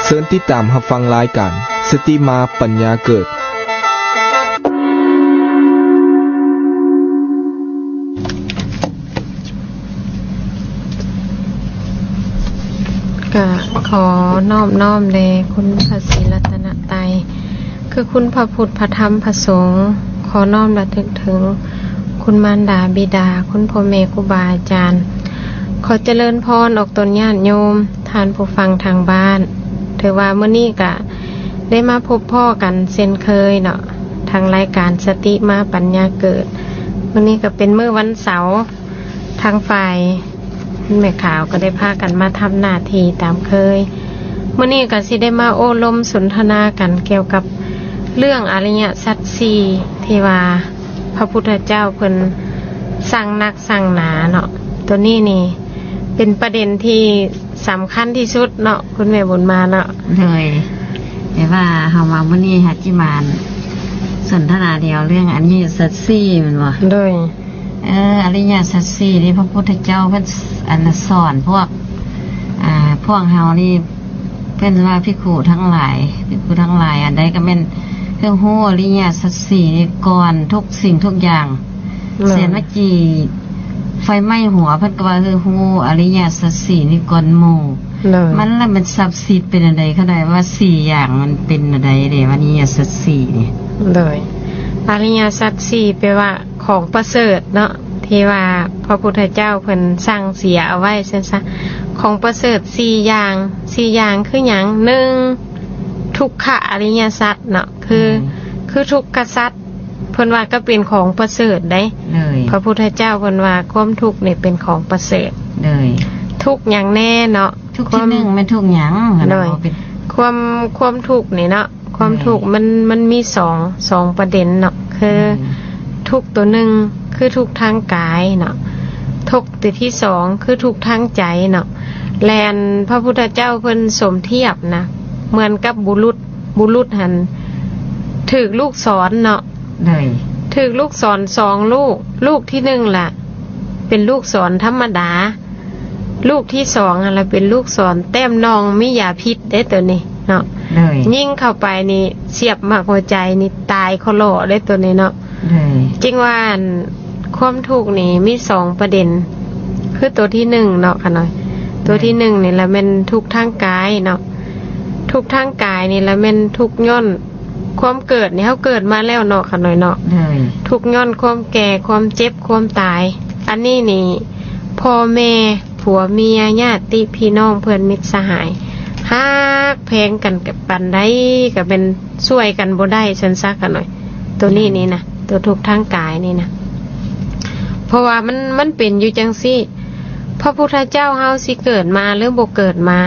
ເຊີນຕິດຕາມຮັບຟັງລາຍການ ສະຕິມາປັນຍາເກີດ. ກະຂໍນອບນ້ອມແດ່ຄຸນພະສີລັດຕະນະໄຕ ຄືຄຸນພະພຸດ ພະທຳ ພະສົງ, ຂໍນ້ອມລະນຶກເຖິງຄຸນມານດາບິດາ, ຄຸນພໍ່ແມ່ຄູບາອາຈານ. ຂໍຈະເລີນພອນອອກຕົນຍາດໂຍມ, ທ່ານຜູ້ຟັງທາງບ້ານ. ຖືວ່າມື້ນີ້ກະໄດ້ມາພົບພໍ້ກັນເຊັ່ນເຄີຍເນາະ, ທາງລາຍການສະຕິມາປັນຍາເກີດ. ມື້ນີ້ກະເປັນມື້ວັນເສົາ, ທາງຝ່າຍແມ່ຂາວກໍໄດ້ພາກັນມາທຳໜ້າທີ່ຕາມເຄີຍ. ມື້ນີ້ກໍຊິໄດ້ມາໂອ້ລົມສົນທະນາກັນກ່ຽວກັບເລື່ອງອະລິຍະສັດສີ່ ທີ່ວ່າພະພຸດທະເຈົ້າເພິ່ນສັ່ງໜັກສັ່ງໜາເນາະ. ໂຕນີ້ນີ້ເປັນປະເດັນທີ່ສຳຄັນທີ່ສຸດເນາະ ຄຸນແມ່ບຸນມາເນາະ. ໂດຍ ແຕ່ວ່າເຮົາມາມື້ນີ້ເຮົາຊິມາສົນທະນາດຽວເລື່ອງອະລິຍະສັດສີ່ແມ່ນບໍ່? ໂດຍ. ເອີ ອະລິຍະສັດສີ່ນີ້ ພະພຸດທະເຈົ້າເພິ່ນ ອັນ ສອນພວກ ອ່າ ພວກເຮົານີ້ ເພິ່ນວ່າ ພິກຂຸທັງຫຼາຍ ພິກຂຸທັງຫຼາຍ ອັນໃດກໍແມ່ນ ຄືຮູ້ອະລິຍະສັດສີ່ນີ້ກ່ອນທຸກສິ່ງທຸກຢ່າງ. ໂດຍ. ເຊັ່ນວ່າ ຈີໄຟໄໝ້ຫົວ ເພິ່ນກໍວ່າ ຄືຮູ້ອະລິຍະສັດສີ່ນີ້ກ່ອນໝູ່. ໂດຍ. ມັນລະແມ່ນສັບສິດເປັນອັນໃດ ເຂົາໄດ້ວ່າສີ່ຢ່າງ ມັນເປັນອັນໃດເດ ອະລິຍະສັດສີ່ນີ້? ໂດຍ. ອະລິຍະສັດສີ່ແປວ່າ ຂອງປະເສີດເນາະ ທີ່ວ່າພະພຸດທະເຈົ້າເພິ່ນສັ່ງເສຍເອົາໄວ້ຊັ້ນຊະ. ຂອງປະເສີດສີ່ຢ່າງ ສີ່ຢ່າງຄືຫຍັງ? ໜຶ່ງ ທຸກຂະອະລິຍະສັດເນາະ ຄື ອືມ ຄືທຸກຂະສັດ ເພິ່ນວ່າກໍເປັນຂອງປະເສີດເດ້. ໂດຍ. ພະພຸດທະເຈົ້າເພິ່ນວ່າຄວາມທຸກນີ້ເປັນຂອງປະເສີດ. ໂດຍ. ທຸກຫຍັງແດ່ເນາະ? ທຸກທີໜຶ່ງແມ່ນທຸກຫຍັງ? ໂດຍ. ຄວາມ ຄວາມທຸກນີ້ເນາະ ຄວາມທຸກ ແມ່ນ ມັນ ມັນມີສອງ ສອງປະເດັນເນາະ ຄື ແມ່ນ ທຸກໂຕໜຶ່ງ ຄືທຸກທາງກາຍເນາະ ທຸກໂຕທີສອງ ຄືທຸກທາງໃຈເນາະ. ແລະ ອັນ ພະພຸດທະເຈົ້າເພິ່ນສົມທຽບນະ ເໝືອນກັບບຸລຸດ ບຸລຸດຫັ້ນຖືກລູກສອນເນາະ. ໂດຍ. ຖືກລູກສອນສອງລູກ ລູກທີໜຶ່ງລະເປັນລູກສອນທຳມະດາ ລູກທີສອງຫັ້ນລະເປັນລູກສອນແຕ້ມໜອງມີຢາພິດເດ້ໂຕນີ້ເນາະ. ໂດຍ. ຍິງເຂົ້າໄປນີ້ສຽບໝາກຫົວໃຈນີ້ຕາຍຄໍຫຼໍ່ເດ້ໂຕນີ້ເນາະ. ໂດຍ. ຈຶ່ງວ່າ ອັນ ຄວາມທຸກນີ້ມີສອງປະເດັນ ຄືໂຕທີໜຶ່ງເນາະຂະນ້ອຍ ໂຕທີໜຶ່ງນີ້ລະແມ່ນທຸກທາງກາຍເນາະ. ທຸກທາງກາຍນີ້ລະແມ່ນທຸກຍ້ອນ ຄວາມເກີດນີ້ ເຮົາເກີດມາແລ້ວເນາະ ຂະນ້ອຍເນາະ. ໂດຍ. ທຸກຍ້ອນຄວາມແກ່ ຄວາມເຈັບ ຄວາມຕາຍ. ອັນນີ້ນີ້ ພໍ່ແມ່ ຜົວເມຍ ຍາດຕິພີ່ນ້ອງ ເພື່ອນມິດສະຫາຍ ຮັກແພງກັນປານໃດກໍແມ່ນຊ່ວຍກັນບໍ່ໄດ້ຊັ້ນຊະ ຂະນ້ອຍ. ໂຕນີ້ນີ້ນະ ໂຕທຸກທາງກາຍນີ້ນະ ເພາະວ່າມັນ ມັນເປັນຢູ່ຈັ່ງຊີ້. ພະພຸດທະເຈົ້າເຮົາຊິເກີດມາ ຫຼື ບໍ່ເກີດມາ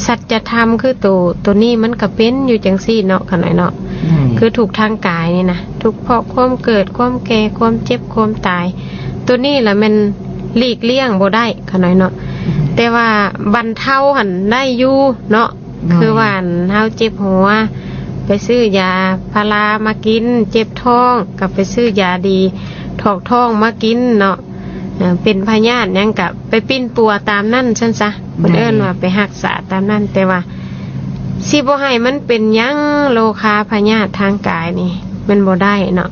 ສັດຈະທຳຄືໂຕ ໂຕນີ້ມັນກະເປັນຢູ່ຈັ່ງຊີ້ເນາະ ຂະນ້ອຍເນາະ. ອືມ. ຄືທຸກທາງກາຍນີ້ນະ ທຸກເພາະຄວາມເກີດ ຄວາມແກ່ ຄວາມເຈັບ ຄວາມຕາຍ ໂຕນີ້ລະແມ່ນຫຼີກລ່ຽງບໍ່ໄດ້ ຂະນ້ອຍເນາະ. ອືມ. ແຕ່ວ່າບັນເທົາຫັ້ນໄດ້ຢູ່ເນາະ. ໂດຍ. ຄືວ່າ ອັນ ເຮົາເຈັບຫົວ ໄປຊື້ຢາພາລາມາກິນ ເຈັບທ້ອງກໍໄປຊື້ຢາດີຖອກທ້ອງມາກິນເນາະ. ເອີ ເປັນພະຍາດຫຍັງກະໄປປິ່ນປົວຕາມນັ້ນຊັ້ນຊະ ເພິ່ນ ໂດຍ ເອີ້ນວ່າໄປຮັກສາຕາມນັ້ນ. ແຕ່ວ່າຊິບໍ່ໃຫ້ມັນເປັນຫຍັງ ໂລຄາພະຍາດທາງກາຍນີ້ ແມ່ນບໍ່ໄດ້ເນາະ.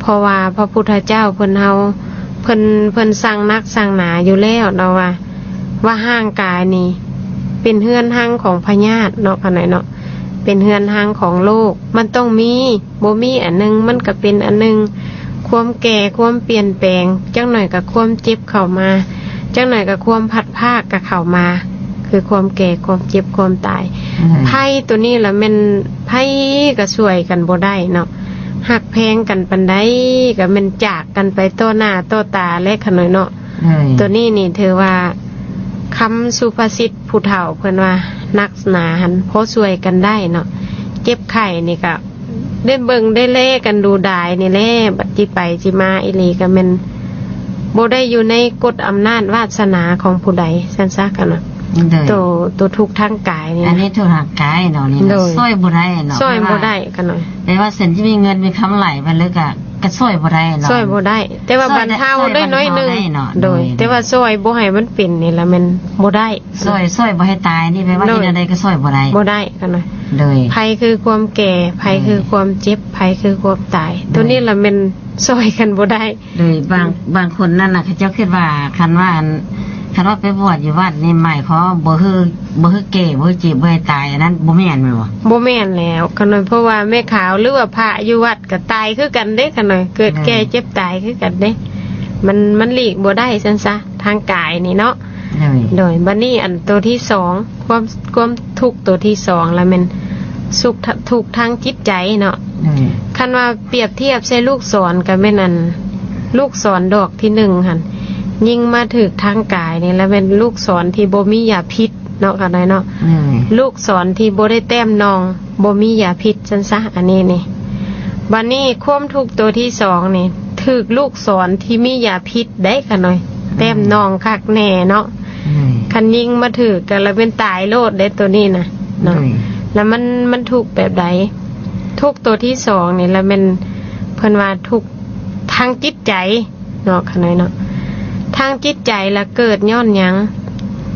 ເພາະວ່າພະພຸດທະເຈົ້າເພິ່ນເຮົາ ເພິ່ນ ເພິ່ນສັ່ງໜັກສັ່ງໜາຢູ່ແລ້ວເນາະ ວ່າ ວ່າຮ່າງກາຍນີ້ເປັນເຮືອນຮັງຂອງພະຍາດເນາະ ຂະນ້ອຍເນາະ ເປັນເຮືອນຮັງຂອງໂລກ ມັນຕ້ອງມີ ບໍ່ມີອັນໜຶ່ງມັນກະເປັນອັນໜຶ່ງ. ຄວາມແກ່ ຄວາມປ່ຽນແປງ ຈັກໜ້ອຍກະຄວາມເຈັບເຂົ້າມາ ຈັກໜ້ອຍກະຄວາມພັດພາກກະເຂົ້າມາ ຄືຄວາມແກ່ ຄວາມເຈັບ ຄວາມຕາຍ. ອືມ. ໄພໂຕນີ້ລະແມ່ນ ໃຜກະຊ່ວຍກັນບໍ່ໄດ້ເນາະ ຮັກແພງກັນປານໃດກະແມ່ນຈາກກັນໄປຕໍ່ໜ້າຕໍ່ຕາແຫຼະ ຂະນ້ອຍເນາະ. ໂຕນີ້ນີ້ຖືວ່າຄຳສຸພາສິດຜູ້ເຖົ້າເພິ່ນວ່າ ໜັກໜາຫັ້ນພໍຊ່ວຍກັນໄດ້ເນາະ ເຈັບໄຂ້ນີ້ກະ ໄດ້ເບິ່ງໄດ້ແລກັນດູດາຍນີ້ແຫຼະ ບັດຊິໄປຊິມາອີ່ຫຼີກະແມ່ນບໍ່ໄດ້ຢູ່ໃນກົດອຳນາດວາດສະໜາຂອງຜູ້ໃດຊັ້ນຊະ ຂະນ້ອຍ. ໂດຍ. ໂຕ ໂຕທຸກທາງກາຍນີ້ ອັນນີ້ທຸກທາງກາຍເນາະ ນີ້ນະ ໂດຍ ຊ່ວຍບໍ່ໄດ້ເນາະ ຊ່ວຍບໍ່ໄດ້ ຂະນ້ອຍ. ແຕ່ວ່າເຊັ່ນຊິມີເງິນມີຄຳຫຼາຍໄປເລີຍກະ ກໍຊ່ອຍບໍ່ໄດ້ເນາະ ຊ່ອຍບໍ່ໄດ້ ແຕ່ວ່າບັນເທົາໄດ້ໜ້ອຍໜຶ່ງ ໂດຍ ແຕ່ວ່າຊ່ອຍບໍ່ໃຫ້ມັນເປັນນີ້ລະແມ່ນບໍ່ໄດ້ ຊ່ອຍ ຊ່ອຍບໍ່ໃຫ້ຕາຍນີ້ແປວ່າເຮັດແນວໃດກໍຊ່ອຍບໍ່ໄດ້ ບໍ່ໄດ້ ໂດຍ ໄພຄືຄວາມແກ່ ໄພຄືຄວາມເຈັບ ໄພຄືຄວາມຕາຍ ໂຕນີ້ລະແມ່ນຊ່ອຍກັນບໍ່ໄດ້ ໂດຍ ບາງ ບາງຄົນນັ້ນນະ ເຂົາເຈົ້າຄິດວ່າ ຄັນວ່າອັນ ຄັນວ່າໄປບວດຢູ່ວັດນີ້ ໝາຍຄວາມວ່າບໍ່ຄື ບໍ່ຄືແກ່ ບໍ່ຄືເຈັບ ບໍ່ໃຫ້ຕາຍ ອັນນັ້ນບໍ່ແມ່ນແມ່ນບໍ່? ບໍ່ແມ່ນແລ້ວ ຂະນ້ອຍ ເພາະວ່າແມ່ຂາວ ຫຼືວ່າພະຢູ່ວັດກໍຕາຍຄືກັນເດ້ ຂະນ້ອຍ ເກີດແກ່ເຈັບຕາຍຄືກັນເດ້ ມັນ ມັນຫຼີກບໍ່ໄດ້ຊັ້ນຊະ ທາງກາຍນີ້ເນາະ ໂດຍ ໂດຍ ບັດນີ້ອັນໂຕທີສອງ ຄວາມ ຄວາມທຸກໂຕທີສອງລະແມ່ນ ສຸກ ທຸກທາງຈິດໃຈເນາະ ໂດຍ ຄັນວ່າປຽບທຽບໃສ່ລູກສອນກໍແມ່ນອັນ ລູກສອນດອກທີໜຶ່ງຫັ້ນ ຍິງມາຖືກທາງກາຍນີ້ລະແມ່ນລູກສອນທີ່ບໍ່ມີຢາພິດເນາະ ຂະນ້ອຍເນາະ ໂດຍ ລູກສອນທີ່ບໍ່ໄດ້ແຕ້ມໜ່ອງ ບໍ່ມີຢາພິດຊັ້ນຊະ ອັນນີ້ນີ້ ບັດນີ້ຄວາມທຸກໂຕທີສອງນີ້ ຖືກລູກສອນທີ່ມີຢາພິດໄດ້ ຂະນ້ອຍ ໂດຍ ແຕ້ມໜ່ອງຄັກແນ່ເນາະ ໂດຍ ຄັນຍິງມາຖືກກໍລະແມ່ນຕາຍໂລດເດ້ໂຕນີ້ນະເນາະ ໂດຍ ລະມັນ ມັນທຸກແບບໃດ? ທຸກໂຕທີສອງນີ້ລະແມ່ນ ເພິ່ນວ່າທຸກທາງຈິດໃຈເນາະ ຂະນ້ອຍເນາະ ທາງຈິດໃຈລະເກີດຍ້ອນຫຍັງ?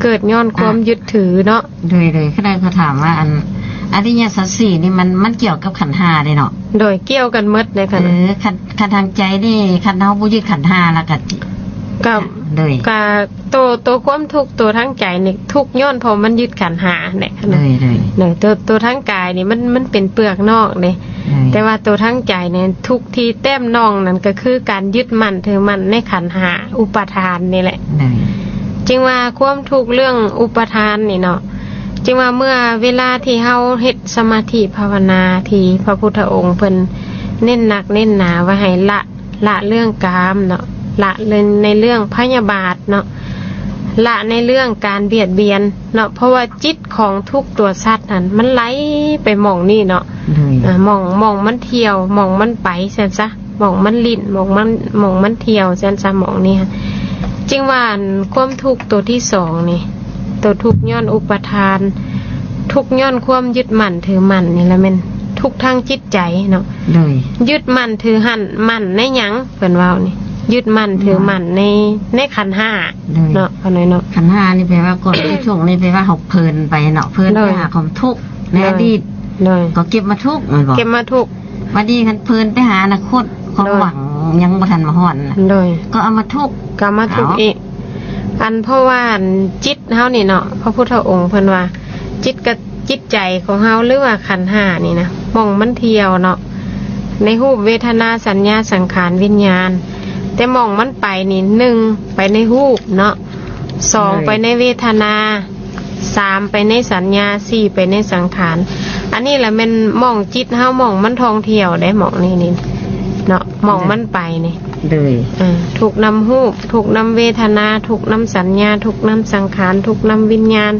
ເກີດຍ້ອນຄວາມ ອ່ະ ຍຶດຖືເນາະ ໂດຍ ໂດຍ ຂະນ້ອຍ ເຂົາຖາມວ່າ ອັນ ອະລິຍະສັດສີ່ນີ້ມັນ ມັນກ່ຽວກັບຂັນຫ້າເດ້ເນາະ ໂດຍ ກ່ຽວກັນໝົດເດ້ ເອີ ຄັນ ຄັນທາງໃຈນີ້ ຄັນເຮົາບໍ່ຍຶດຂັນຫ້າລະກະ ກະ ໂດຍ ກະໂຕ ໂຕຄວາມທຸກໂຕທາງໃຈນີ້ ທຸກຍ້ອນເພາະມັນຍຶດຂັນຫ້າແຫຼະ ໂດຍ ໂດຍ ໂດຍ ໂຕ ໂຕທາງກາຍນີ້ມັນ ມັນເປັນເປືອກນອກເດ້ ໂດຍ ແຕ່ວ່າໂຕທາງໃຈນີ້ ທຸກທີ່ແຕ້ມໜ່ອງນັ້ນ ກໍຄືການຍຶດໝັ້ນຖືໝັ້ນໃນຂັນຫ້າ ອຸປາທານນີ້ແຫຼະ ໂດຍ ຈຶ່ງວ່າຄວາມທຸກເລື່ອງອຸປາທານນີ້ເນາະ ຈຶ່ງວ່າເມື່ອເວລາທີ່ເຮົາເຮັດສະມາທິພາວະນາ ທີ່ພະພຸດທະອົງເພິ່ນເນັ້ນໜັກເນັ້ນໜາວ່າໃຫ້ລະ ລະເລື່ອງກາມເນາະ ລະໃນເລື່ອງພະຍາບາດເນາະ ລະໃນເລື່ອງການບຽດບຽນເນາະ ເພາະວ່າຈິດຂອງທຸກຕົວສັດຫັ້ນ ມັນໄຫຼໄປໝ່ອງນີ້ເນາະ ໂດຍ ອ່າ ໝ່ອງ ໝ່ອງມັນທ່ຽວ ໝ່ອງມັນໄປຊັ້ນຊະ ໝ່ອງມັນຫຼິ້ນ ໝ່ອງມັນ ໝ່ອງມັນທ່ຽວຊັ້ນຊະ ໝ່ອງນີ້ຫັ້ນ ຈຶ່ງວ່າ ອັນ ຄວາມທຸກໂຕທີສອງນີ້ ໂຕທຸກຍ້ອນອຸປາທານ ທຸກຍ້ອນຄວາມຍຶດໝັ້ນຖືໝັ້ນນີ້ລະແມ່ນທຸກທາງຈິດໃຈເນາະ ໂດຍ ຍຶດໝັ້ນຖືໝັ້ນໃນຫຍັງ? ເພິ່ນເວົ້ານີ້ ຍຶດໝັ້ນຖືໝັ້ນໃນ ໃນຂັນຫ້າ ໂດຍ ເນາະ ຂະນ້ອຍເນາະ ຂັນຫ້ານີ້ແປວ່າ ກ່ອນທີ່ທຸກນີ້ແປວ່າເຮົາເພີນໄປເນາະ ເພີນໄປຫາຄວາມທຸກໃນອະດີດ ໂດຍ ກໍເກັບມາທຸກແມ່ນບໍ່? ເກັບມາທຸກ ບັດນີ້ຄັນເພີນໄປຫາອະນາຄົດ ຄວາມຫວັງຍັງບໍ່ທັນມາຮອດນະ ໂດຍ ກໍເອົາມາທຸກ ກໍເອົາມາທຸກອີກ ອັນ ເພາະວ່າ ອັນ ຈິດເຮົານີ້ເນາະ ພະພຸດທະອົງເພິ່ນວ່າ ຈິດກະ ຈິດໃຈຂອງເຮົາ ຫຼືວ່າຂັນຫ້ານີ້ນະ ໝ່ອງມັນທ່ຽວເນາະ ໃນຮູບ ເວທະນາ ສັນຍາ ສັງຂານ ວິນຍານ ແຕ່ໝ່ອງມັນໄປນີ້ ໜຶ່ງ ໄປໃນຮູບເນາະ ສອງ ໂດຍ ໄປໃນເວທະນາ ສາມ ໄປໃນສັນຍາ ສີ່ ໄປໃນສັງຂານ ອັນນີ້ລະແມ່ນໝ່ອງຈິດເຮົາ ໝ່ອງມັນທ່ອງທ່ຽວເດ້ ໝ່ອງນີ້ນີ້ເນາະ ໝ່ອງມັນໄປນີ້ ໂດຍ ເອີ ທຸກນຳຮູບ ທຸກນຳເວທະນາ ທຸກນຳສັນຍາ ທຸກນຳສັງຂານ ທຸກນຳວິນຍານ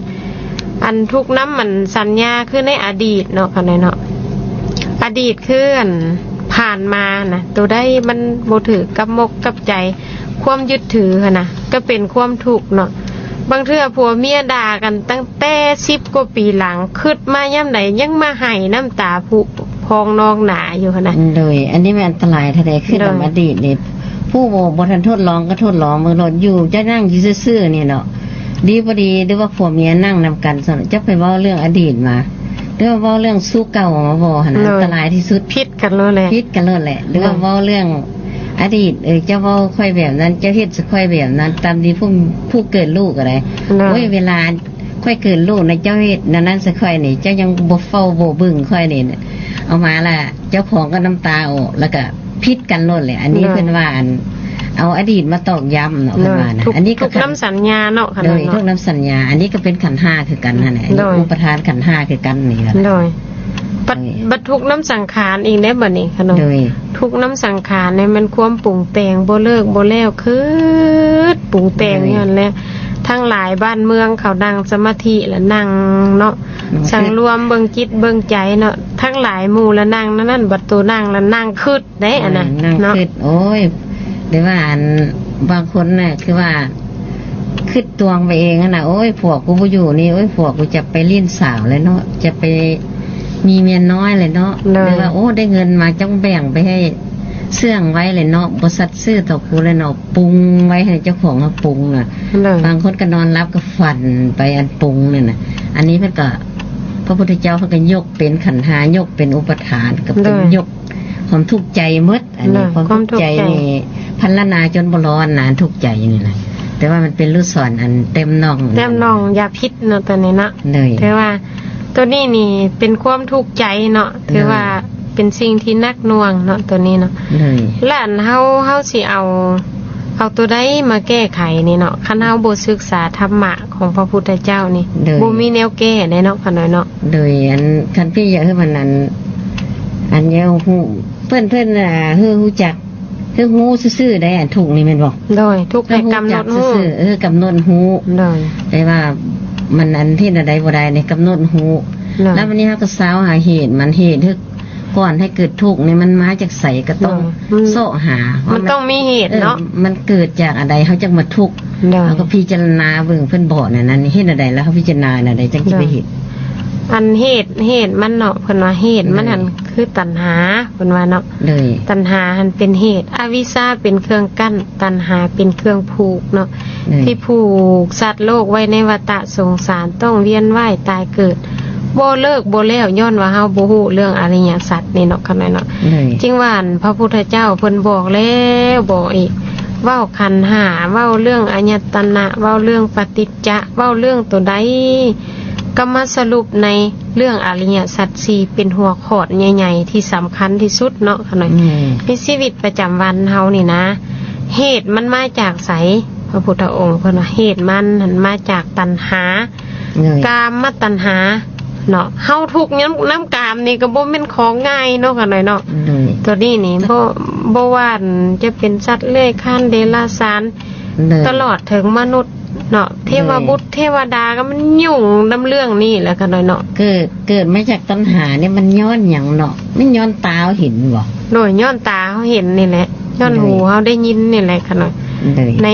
ອັນ ທຸກນຳ ອັນ ສັນຍາ ຄືໃນອະດີດເນາະ ຂະນ້ອຍເນາະ ອະດີດຄື ອັນ ຜ່ານມານະ ໂຕໃດມັນບໍ່ຖືກກັບມົກກັບໃຈ ຄວາມຍຶດຖືຫັ້ນນະ ກໍເປັນຄວາມທຸກເນາະ ບາງເທື່ອຜົວເມຍດ່າກັນຕັ້ງແຕ່ສິບກວ່າປີຫຼັງ ຄຶດມາຍາມໃດຍັງມາໄຫ້ນ້ຳຕາຜຸພອງນອງໜາຢູ່ຫັ້ນນະ ໂດຍ ອັນນີ້ແມ່ນອັນຕະລາຍເທົ່າໃດ ຄືນຳອະດີດນີ້ ຜູ້ບໍ່ ບໍ່ທັນທົດລອງກໍທົດລອງເບິ່ງໂລດ ຢູ່ ເຈົ້ານັ່ງຢູ່ຊື່ໆນີ້ເນາະ ດີບໍ່ດີ ຫຼືວ່າຜົວເມຍນັ່ງນຳກັນຊັ້ນ ເຈົ້າໄປເວົ້າເລື່ອງອະດີດມາ ຫຼືວ່າເວົ້າເລື່ອງຊູ້ເກົ່າມາເວົ້າຫັ້ນນະ ໂດຍ ອັນຕະລາຍທີ່ສຸດ ຜິດກັນໂລດແຫຼະ ຜິດກັນໂລດແຫຼະ ຫຼືວ່າເວົ້າເລື່ອງ ອະດີດ ເອີ ເຈົ້າເວົ້າຂ້ອຍແບບນັ້ນ ເຈົ້າເຮັດໃສ່ຂ້ອຍແບບນັ້ນ ຕາມທີ່ຜູ້ ຜູ້ເກີດລູກກໍໄດ້ ໂດຍ ໂອ້ຍ ເວລາຂ້ອຍເກີດລູກນະ ເຈົ້າເຮັດແນວນັ້ນໃສ່ຂ້ອຍນີ້ ເຈົ້າຍັງບໍ່ເຝົ້າບໍ່ເບິ່ງຂ້ອຍນີ້ ເອົາມາລະເຈົ້າຂອງກໍນ້ຳຕາອອກ ລະກະຜິດກັນໂລດແຫຼະ ອັນນີ້ ໂດຍ ເພິ່ນວ່າ ອັນ ເອົາອະດີດມາຕອກຢ້ຳເນາະ ໂດຍ ເພິ່ນວ່ານະ ທຸກ ອັນນີ້ກໍ ທຸກນຳສັນຍາເນາະ ໂດຍ ເນາະ ທຸກນຳສັນຍາ ອັນນີ້ກໍເປັນຂັນຫ້າຄືກັນຫັ້ນແຫຼະ ໂດຍ ອຸປະທານຂັນຫ້າຄືກັນນີ້ລະ ໂດຍ ບັດ ໂດຍ ບັດທຸກນຳສັງຂານອີກເດ້ບັດນີ້ຂະນ້ອຍ ໂດຍ ທຸກນຳສັງຂານນີ້ແມ່ນຄວາມປຸງແຕ່ງບໍ່ເລີກບໍ່ແລ້ວ ຄຶດປຸງແຕ່ງ ໂດຍ ຢູ່ຫັ້ນແຫຼະ ທັງຫຼາຍບ້ານເມືອງເຂົານັ່ງສະມາທິລະນັ່ງເນາະ ນັ່ງ ສັງລວມເບິ່ງຈິດເບິ່ງໃຈເນາະ ທັງຫຼາຍໝູ່ລະນັ່ງນັ້ນ ບັດໂຕນັ່ງລະນັ່ງຄຶດ ເດ້ ໂດຍ ອັນນະ ນັ່ງ ເນາະ ຄຶດ ໂອ້ຍ ຫຼືວ່າ ອັນ ບາງຄົນນະ ຄືວ່າ ຄຶດຕວງໄປເອງຫັ້ນນະ ໂອ້ຍ ຜົວກູບໍ່ຢູ່ນີ້ ໂອ້ຍ ຜົວກູຈະໄປຫຼິ້ນສາວແລ້ວເນາະ ຈະໄປມີເມຍນ້ອຍແລ້ວເນາະ ໂດຍ ຫຼືວ່າ ໂອ້ ໄດ້ເງິນມາ ຕ້ອງແບ່ງໄປໃຫ້ ເຊື່ອງໄວ້ແຫຼະເນາະ ບໍ່ສັດຊື່ຕໍ່ຄູແຫຼະເນາະ ປຸງໄວ້ໃຫ້ເຈົ້າຂອງເຮົາປຸງນະ. ໂດຍ ບາງຄົນກໍນອນຫຼັບກໍຝັນໄປອັນປຸງນັ້ນນະ. ອັນນີ້ເພິ່ນກໍ ພະພຸດທະເຈົ້າເພິ່ນກໍຍົກເປັນຂັນຫ້າ ຍົກເປັນອຸປາທານ ກໍເປັນ ໂດຍ ຍົກຄວາມທຸກໃຈໝົດ. ອັນນີ້ ໂດຍ ຄວາມທຸກໃຈ ຄວາມທຸກໃຈນີ້ ພັນລະນາຈົນບໍ່ລອດນະ ອັນທຸກໃຈນີ້ນະ. ແຕ່ວ່າມັນເປັນລູກສອນອັນເຕັມໜ່ອງ ເຕັມໜ່ອງຢາພິດເນາະ ໂຕນີ້ເນາະ. ໂດຍ ແຕ່ວ່າໂຕນີ້ນີ້ເປັນຄວາມທຸກໃຈເນາະ ໂດຍ ຖືວ່າເປັນສິ່ງທີ່ໜັກໜ່ວງເນາະ ໂຕນີ້ເນາະ. ໂດຍ ແລະ ອັນເຮົາ ເຮົາຊິເອົາ ເອົາໂຕໃດມາແກ້ໄຂນີ້ເນາະ ຄັນເຮົາບໍ່ສຶກສາທຳມະຂອງພະພຸດທະເຈົ້ານີ້ ໂດຍ ບໍ່ມີແນວແກ້ເດ້ເນາະ ຂ້ານ້ອຍເນາະ. ໂດຍ ອັນ ຄັນພີ່ຢາກໃຫ້ມັນ ອັນ ອັນຢາກຮູ້ ເພິ່ນ ເພິ່ນ ອ່າ ຮູ້ ຮູ້ຈັກ ຄືຮູ້ຊື່ໆໄດ້ ອັນທຸກນີ້ແມ່ນບໍ່? ໂດຍ ທຸກໃຫ້ກຳນົດຮູ້ ເອີ ກຳນົດຮູ້. ໂດຍ ແຕ່ວ່າມັນອັນເຮັດແນວໃດບໍ່ໄດ້ນີ້ ກຳນົດຮູ້. ໂດຍ ແລ້ວບັດນີ້ເຮົາກໍຊາວຫາເຫດມັນ ເຫດຄືກ່ອນໃຫ້ເກີດທຸກນີ້ມັນມາຈາກໃສ ກໍຕ້ອງ ໂດຍ ຊອກຫາວ່າ ມັນ ມັນຕ້ອງມີເຫດເນາະ ເອີ ມັນເກີດຈາກອັນໃດ ເຮົາຈັ່ງມາທຸກ. ໂດຍ ເຮົາກໍພິຈາລະນາເບິ່ງ ເພິ່ນບອກແນວນັ້ນ ເຮັດແນວໃດ ແລ້ວເຮົາພິຈາລະນາແນວໃດ ຈັ່ງຊິໄດ້ເຫັນ. ໂດຍ ອັນເຫດ ເຫດມັນເນາະ ເພິ່ນວ່າເຫດມັນ ໂດຍ ຫັ້ນ ຄືຕັນຫາ ເພິ່ນວ່າເນາະ. ໂດຍ ຕັນຫາຫັ້ນເປັນເຫດ ອະວິຊຊາເປັນເຄື່ອງກັ້ນ ຕັນຫາເປັນເຄື່ອງຜູກເນາະ ໂດຍ ທີ່ຜູກສັດໂລກໄວ້ໃນວັດຕະສົງສານ ຕ້ອງວຽນວ່າຍຕາຍເກີດ ບໍ່ເລີກບໍ່ແລ້ວ ຍ້ອນວ່າເຮົາບໍ່ຮູ້ເລື່ອງອະລິຍະສັດນີ້ເນາະ ຂ້ານ້ອຍເນາະ. ໂດຍ ຈຶ່ງວ່າ ອັນ ພະພຸດທະເຈົ້າເພິ່ນບອກແລ້ວບອກອີກ ເວົ້າຂັນຫ້າ ເວົ້າເລື່ອງອາຍະຕະນະ ເວົ້າເລື່ອງປະຕິດຈະ ເວົ້າເລື່ອງໂຕໃດ ກໍມາສະຫຼຸບໃນເລື່ອງອະລິຍະສັດສີ່ ເປັນຫົວຂໍ້ໃຫຍ່ໆທີ່ສຳຄັນທີ່ສຸດເນາະ ຂ້ານ້ອຍ. ໃນຊີວິດປະຈຳວັນເຮົານີ້ນະ ເຫດມັນມາຈາກໃສ? ພະພຸດທະອົງເພິ່ນວ່າ ເຫດມັນຫັ້ນມາຈາກຕັນຫາ ໂດຍ ກາມມະຕັນຫາເນາະ. ເຮົາທຸກນຳ ນຳກາມນີ້ກໍບໍ່ແມ່ນຂອງງ່າຍເນາະ ຂ້ານ້ອຍເນາະ. ໂດຍ ໂຕນີ້ນີ້ ໂດຍ ບໍ່ ບໍ່ວ່າຈະເປັນສັດເລື່ອຍຄານ ເດລະສານ ໂດຍ ຕະຫຼອດເຖິງມະນຸດເນາະ ເທວະບຸດ ໂດຍ ເທວະດາ ກໍມັນຫຍຸ້ງນຳເລື່ອງນີ້ແຫຼະ ຂ້ານ້ອຍເນາະ. ເກີດ ເກີດມາຈາກຕັນຫານີ້ມັນຍ້ອນຫຍັງເນາະ? ມັນຍ້ອນຕາເຮົາເຫັນບໍ່? ໂດຍ ຍ້ອນຕາເຮົາເຫັນນີ້ແຫຼະ ຍ້ອນ ໂດຍ ຫູເຮົາໄດ້ຍິນນີ້ແຫຼະ ຂ້ານ້ອຍ. ໂດຍ ໃນ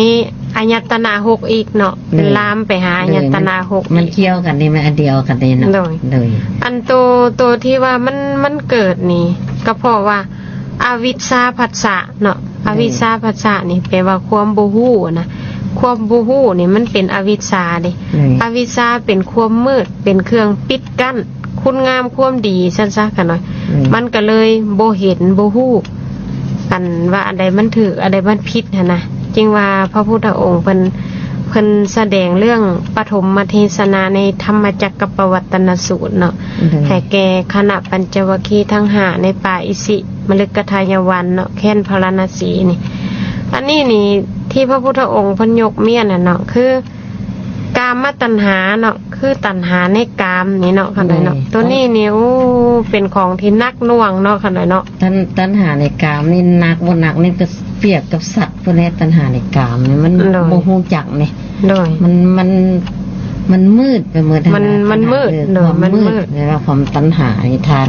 ອາຍະຕະນະຫົກອີກເນາະ ໂດຍ ເປັນລາມໄປຫາ ໂດຍ ອາຍະຕະນະຫົກ ມັນ ມັນກ່ຽວກັນນີ້ ມັນອັນດຽວກັນນີ້ເນາະ. ໂດຍ ໂດຍ ອັນໂຕ ໂຕທີ່ວ່າມັນ ມັນເກີດນີ້ ກໍເພາະວ່າ ອະວິຊຊາພັດສະເນາະ. ໂດຍ ອະວິຊຊາພັດສະນີ້ແປວ່າຄວາມບໍ່ຮູ້ນະ ຄວາມບໍ່ຮູ້ນີ້ມັນເປັນອະວິຊຊາເດ້. ໂດຍ ອະວິຊຊາເປັນຄວາມມືດ ເປັນເຄື່ອງປິດກັ້ນ ຄຸນງາມຄວາມດີຊັ້ນຊະ ຂ້ານ້ອຍ. ໂດຍ ມັນກໍເລີຍບໍ່ເຫັນບໍ່ຮູ້ ອັນວ່າອັນໃດມັນຖືກ ອັນໃດມັນຜິດຫັ້ນນະ. ຈຶ່ງວ່າພະພຸດທະອົງເພິ່ນ ເພິ່ນສະແດງເລື່ອງປະຖົມມະເທສະນາໃນທຳມະຈັກກະປະວັດຕະນະສູດເນາະ ໂດຍ ໃຫ້ແກ່ຄະນະປັນຈະວັກຄີທັງຫ້າໃນປ່າອິສິ ມະລຶກກະທາຍະວັນເນາະ ແຄວ້ນພາລານະສີນີ້. ອັນນີ້ນີ້ທີ່ພະພຸດທະອົງເພິ່ນຍົກມ້ຽນຫັ້ນເນາະ ຄືກາມມະຕັນຫາເນາະ ຄືຕັນຫາໃນກາມນີ້ເນາະ ຄັນໃດເນາະ. ໂດຍ ໂຕນີ້ນີ້ ໂອ້ ເປັນຂອງທີ່ໜັກໜ່ວງເນາະ ຄັນໃດເນາະ. ຕັນ ຕັນຫາໃນກາມນີ້ໜັກບໍ່ໜັກນີ້ກໍປຽບກັບສັດພຸ້ນແຫຼະ. ຕັນຫາໃນກາມນີ້ມັນ ໂດຍ ບໍ່ຮູ້ຈັກນີ້ ໂດຍ ມັນ ມັນ ມັນມືດໄປໝົດ ມັນ ຫັ້ນນະ ມັນມືດ ເອີ ໂດຍ ຄວາມມືດ ມັນມືດ ແລ້ວຄວາມຕັນຫານີ້ ທາງ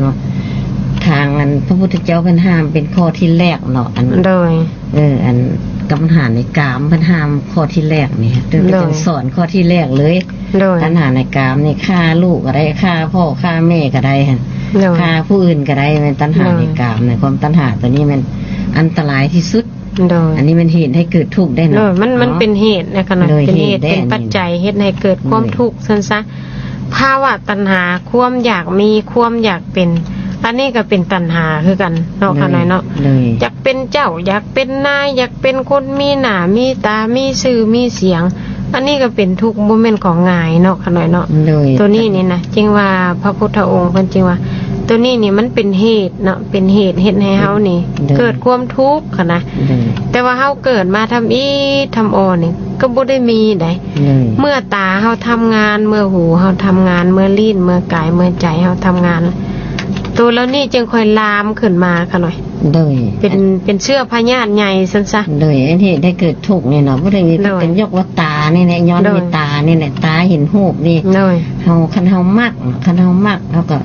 ທາງອັນພະພຸດທະເຈົ້າເພິ່ນຫ້າມເປັນຂໍ້ທີແລກເນາະ ອັນ ໂດຍ ເອີ ອັນຕັນຫາໃນກາມເພິ່ນຫ້າມຂໍ້ທີແລກນີ້ ໂດຍ ເພິ່ນສອນຂໍ້ທີແລກເລີຍ ໂດຍ ຕັນຫາໃນກາມນີ້ ຂ້າລູກກໍໄດ້ ຂ້າພໍ່ຂ້າແມ່ກໍໄດ້ ໂດຍ ຂ້າຜູ້ອື່ນກໍໄດ້ ແມ່ນຕັນຫາໃນກາມນີ້ ໂດຍ ຄວາມຕັນຫາຕົວນີ້ແມ່ນອັນຕະລາຍທີ່ສຸດ. ໂດຍ ອັນນີ້ແມ່ນເຫດໃຫ້ເກີດທຸກໄດ້ເນາະ ໂດຍ ມັນ ເນາະ ມັນເປັນເຫດນະ ຄັນວ່າ ໂດຍ ເປັນເຫດ ເຫດເດ້ ເປັນປັດໄຈເຮັດໃຫ້ເກີດຄວາມ ໂດຍ ທຸກຊັ້ນຊະ. ພາວະຕັນຫາ ຄວາມຢາກມີ ຄວາມຢາກເປັນ ອັນນີ້ກໍເປັນຕັນຫາຄືກັນເນາະ ໂດຍ ຂະນ້ອຍເນາະ ໂດຍ ຢາກເປັນເຈົ້າ ຢາກເປັນນາຍ ຢາກເປັນຄົນມີໜ້າມີຕາ ມີຊື່ມີສຽງ ອັນນີ້ກໍເປັນທຸກ ບໍ່ແມ່ນຂອງງ່າຍເນາະ ຂະນ້ອຍເນາະ ໂດຍ ໂຕນີ້ນີ້ນະ ຈຶ່ງວ່າພະພຸດທະອົງເພິ່ນຈຶ່ງວ່າ ໂຕນີ້ນີ້ມັນເປັນເຫດເນາະ ເປັນເຫດເຮັດໃຫ້ເຮົານີ້ ໂດຍ ເກີດຄວາມທຸກຫັ້ນນະ ໂດຍ ແຕ່ວ່າເຮົາເກີດມາທຳອິດທຳອ່ອນນີ້ ກໍບໍ່ໄດ້ມີໃດ ໂດຍ ເມື່ອຕາເຮົາທຳງານ ເມື່ອຫູເຮົາທຳງານ ເມື່ອລີ້ນ ເມື່ອກາຍ ເມື່ອໃຈເຮົາທຳງານ ໂຕເຫຼົ່ານີ້ຈຶ່ງຄ່ອຍລາມຂຶ້ນມາ ຂະນ້ອຍ ໂດຍ ເປັນ ເປັນເຊື້ອພະຍາດໃຫຍ່ຊັ້ນຊະ ໂດຍ ອັນເຫດໃຫ້ເກີດທຸກນີ້ເນາະ ບໍ່ໄດ້ມີ ໂດຍ ເປັນ ຍົກວ່າຕານີ້ແຫຼະ ຍ້ອນ ໂດຍ ມີຕານີ້ແຫຼະ ຕາເຫັນຮູບນີ້ ໂດຍ ເຮົາ ຄັນເຮົາມັກ ຄັນເຮົາມັກ ເຮົາກໍ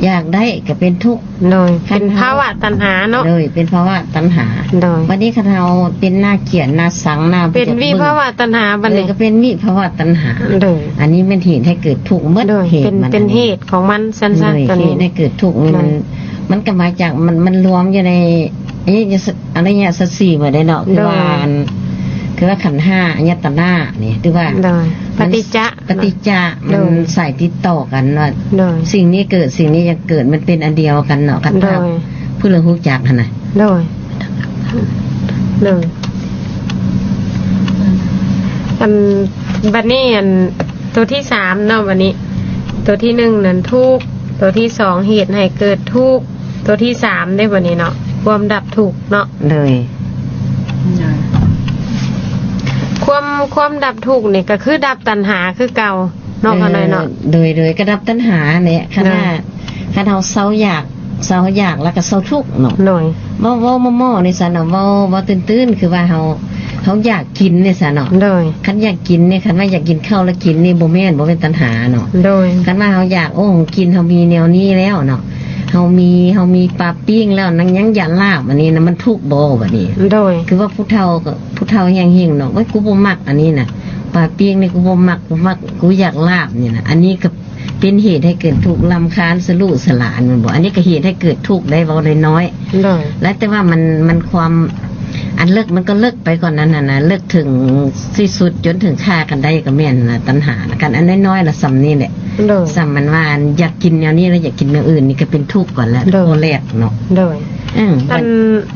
ຢາກໄດ້ ກໍເປັນທຸກ ໂດຍ ຄັນເຮົາ ເປັນພາວະຕັນຫາເນາະ ໂດຍ ເປັນພາວະຕັນຫາ ໂດຍ ບັດນີ້ຄັນເຮົາເປັນໜ້າກຽດໜ້າຊັງ ໜ້າ ເປັນວິພາວະຕັນຫາ ບັດນີ້ ເອີ ກໍເປັນວິພາວະຕັນຫາ ໂດຍ ອັນນີ້ແມ່ນເຫດໃຫ້ເກີດທຸກໝົດ ໂດຍ ເຫດ ເປັນ ມັນ ເປັນເຫດຂອງມັນຊັ້ນຊະ ໂດຍ ໂຕນີ້ ເຫດໃຫ້ເກີດທຸກນີ້ ໂດຍ ມັນ ມັນກໍມາຈາກ ມັນ ມັນລວມຢູ່ໃນ ອະລິຍະສະ ອະລິຍະສັດສີ່ໝົດເດ້ເນາະ ຄືວ່າ ໂດຍ ອັນ ຄືວ່າຂັນຫ້າ ອາຍະຕະນະນີ້ ຖືວ່າ ໂດຍ ມັນ ປະຕິດຈະ ປະຕິດຈະ ໂດຍ ມັນສາຍຕິດຕໍ່ກັນວ່າ ໂດຍ ສິ່ງນີ້ເກີດ ສິ່ງນີ້ຍັງເກີດ ມັນເປັນອັນດຽວກັນເນາະ ຄັນ ໂດຍ ຜູ້ລະຮູ້ຈັກຫັ້ນນະ ໂດຍ ໂດຍ ອັນ ບັດນີ້ ອັນ ຕົວທີສາມເນາະ ບັດນີ້ ຕົວທີໜຶ່ງນັ້ນທຸກ ຕົວທີສອງເຫດໃຫ້ເກີດທຸກ ຕົວທີສາມເດ້ບັດນີ້ເນາະ ຄວາມດັບທຸກເນາະ ໂດຍ ໂດຍ ຄວາມ ຄວາມດັບທຸກນີ້ກໍຄືດັບຕັນຫາຄືເກົ່າເນາະ ເອີ ຂະນ້ອຍເນາະ ໂດຍ ໂດຍ ກໍດັບຕັນຫາແຫຼະ ຄັນ ໂດຍ ວ່າ ຄັນເຮົາເຊົາຢາກ ເຊົາຢາກແລ້ວກໍເຊົາທຸກເນາະ ໂດຍ ເວົ້າ ເວົ້າໝໍ່ໆນີ້ຊະເນາະ ເວົ້າ ເວົ້າຕື່ນໆ ຄືວ່າເຮົາ ເຮົາຢາກກິນນີ້ຊະເນາະ ໂດຍ ຄັນຢາກກິນນີ້ ຄັນວ່າຢາກກິນເຂົ້າແລ້ວກິນນີ້ບໍ່ແມ່ນ ບໍ່ແມ່ນຕັນຫາເນາະ ໂດຍ ຄັນວ່າເຮົາຢາກ ໂອ້ ກິນ ເຮົາມີແນວນີ້ແລ້ວເນາະ ເຮົາມີ ເຮົາມີປາປີ້ງແລ້ວ ຍັງຢາກລາບ ອັນນີ້ນະ ມັນທຸກບໍ່ບັດນີ້ ໂດຍ ຄືວ່າຜູ້ເຖົ້າກໍ ຜູ້ເຖົ້າແຮງເຮງເນາະ ໂອ້ຍ ກູບໍ່ມັກອັນນີ້ນະ ປາປີ້ງນີ້ກູບໍ່ມັກ ກູມັກ ກູຢາກລາບນີ້ນະ ອັນນີ້ກໍ ເປັນເຫດໃຫ້ເກີດທຸກ ລຳຄານສະຫຼູສະຫຼານແມ່ນບໍ່ ອັນນີ້ກໍເຫດໃຫ້ເກີດທຸກໄດ້ ເວົ້ານ້ອຍໆ ໂດຍ ແລະ ແຕ່ວ່າມັນ ມັນຄວາມ ອັນເລິກມັນກໍເລິກໄປກວ່ານັ້ນຫັ້ນນະ ເລິກເຖິງທີ່ສຸດຈົນເຖິງຂ້າກັນໄດ້ກໍແມ່ນນະ ຕັນຫານະ ຄັນອັນນ້ອຍໆລະສ່ຳນີ້ແຫຼະ ໂດຍ ສ່ຳມັນວ່າ ອັນຢາກກິນແນວນີ້ແລ້ວຢາກກິນແນວອື່ນນີ້ກໍເປັນທຸກກ່ອນແລ້ວ ໂດຍ ຂໍ້ແລກເນາະ ໂດຍ ອືມ ອັນ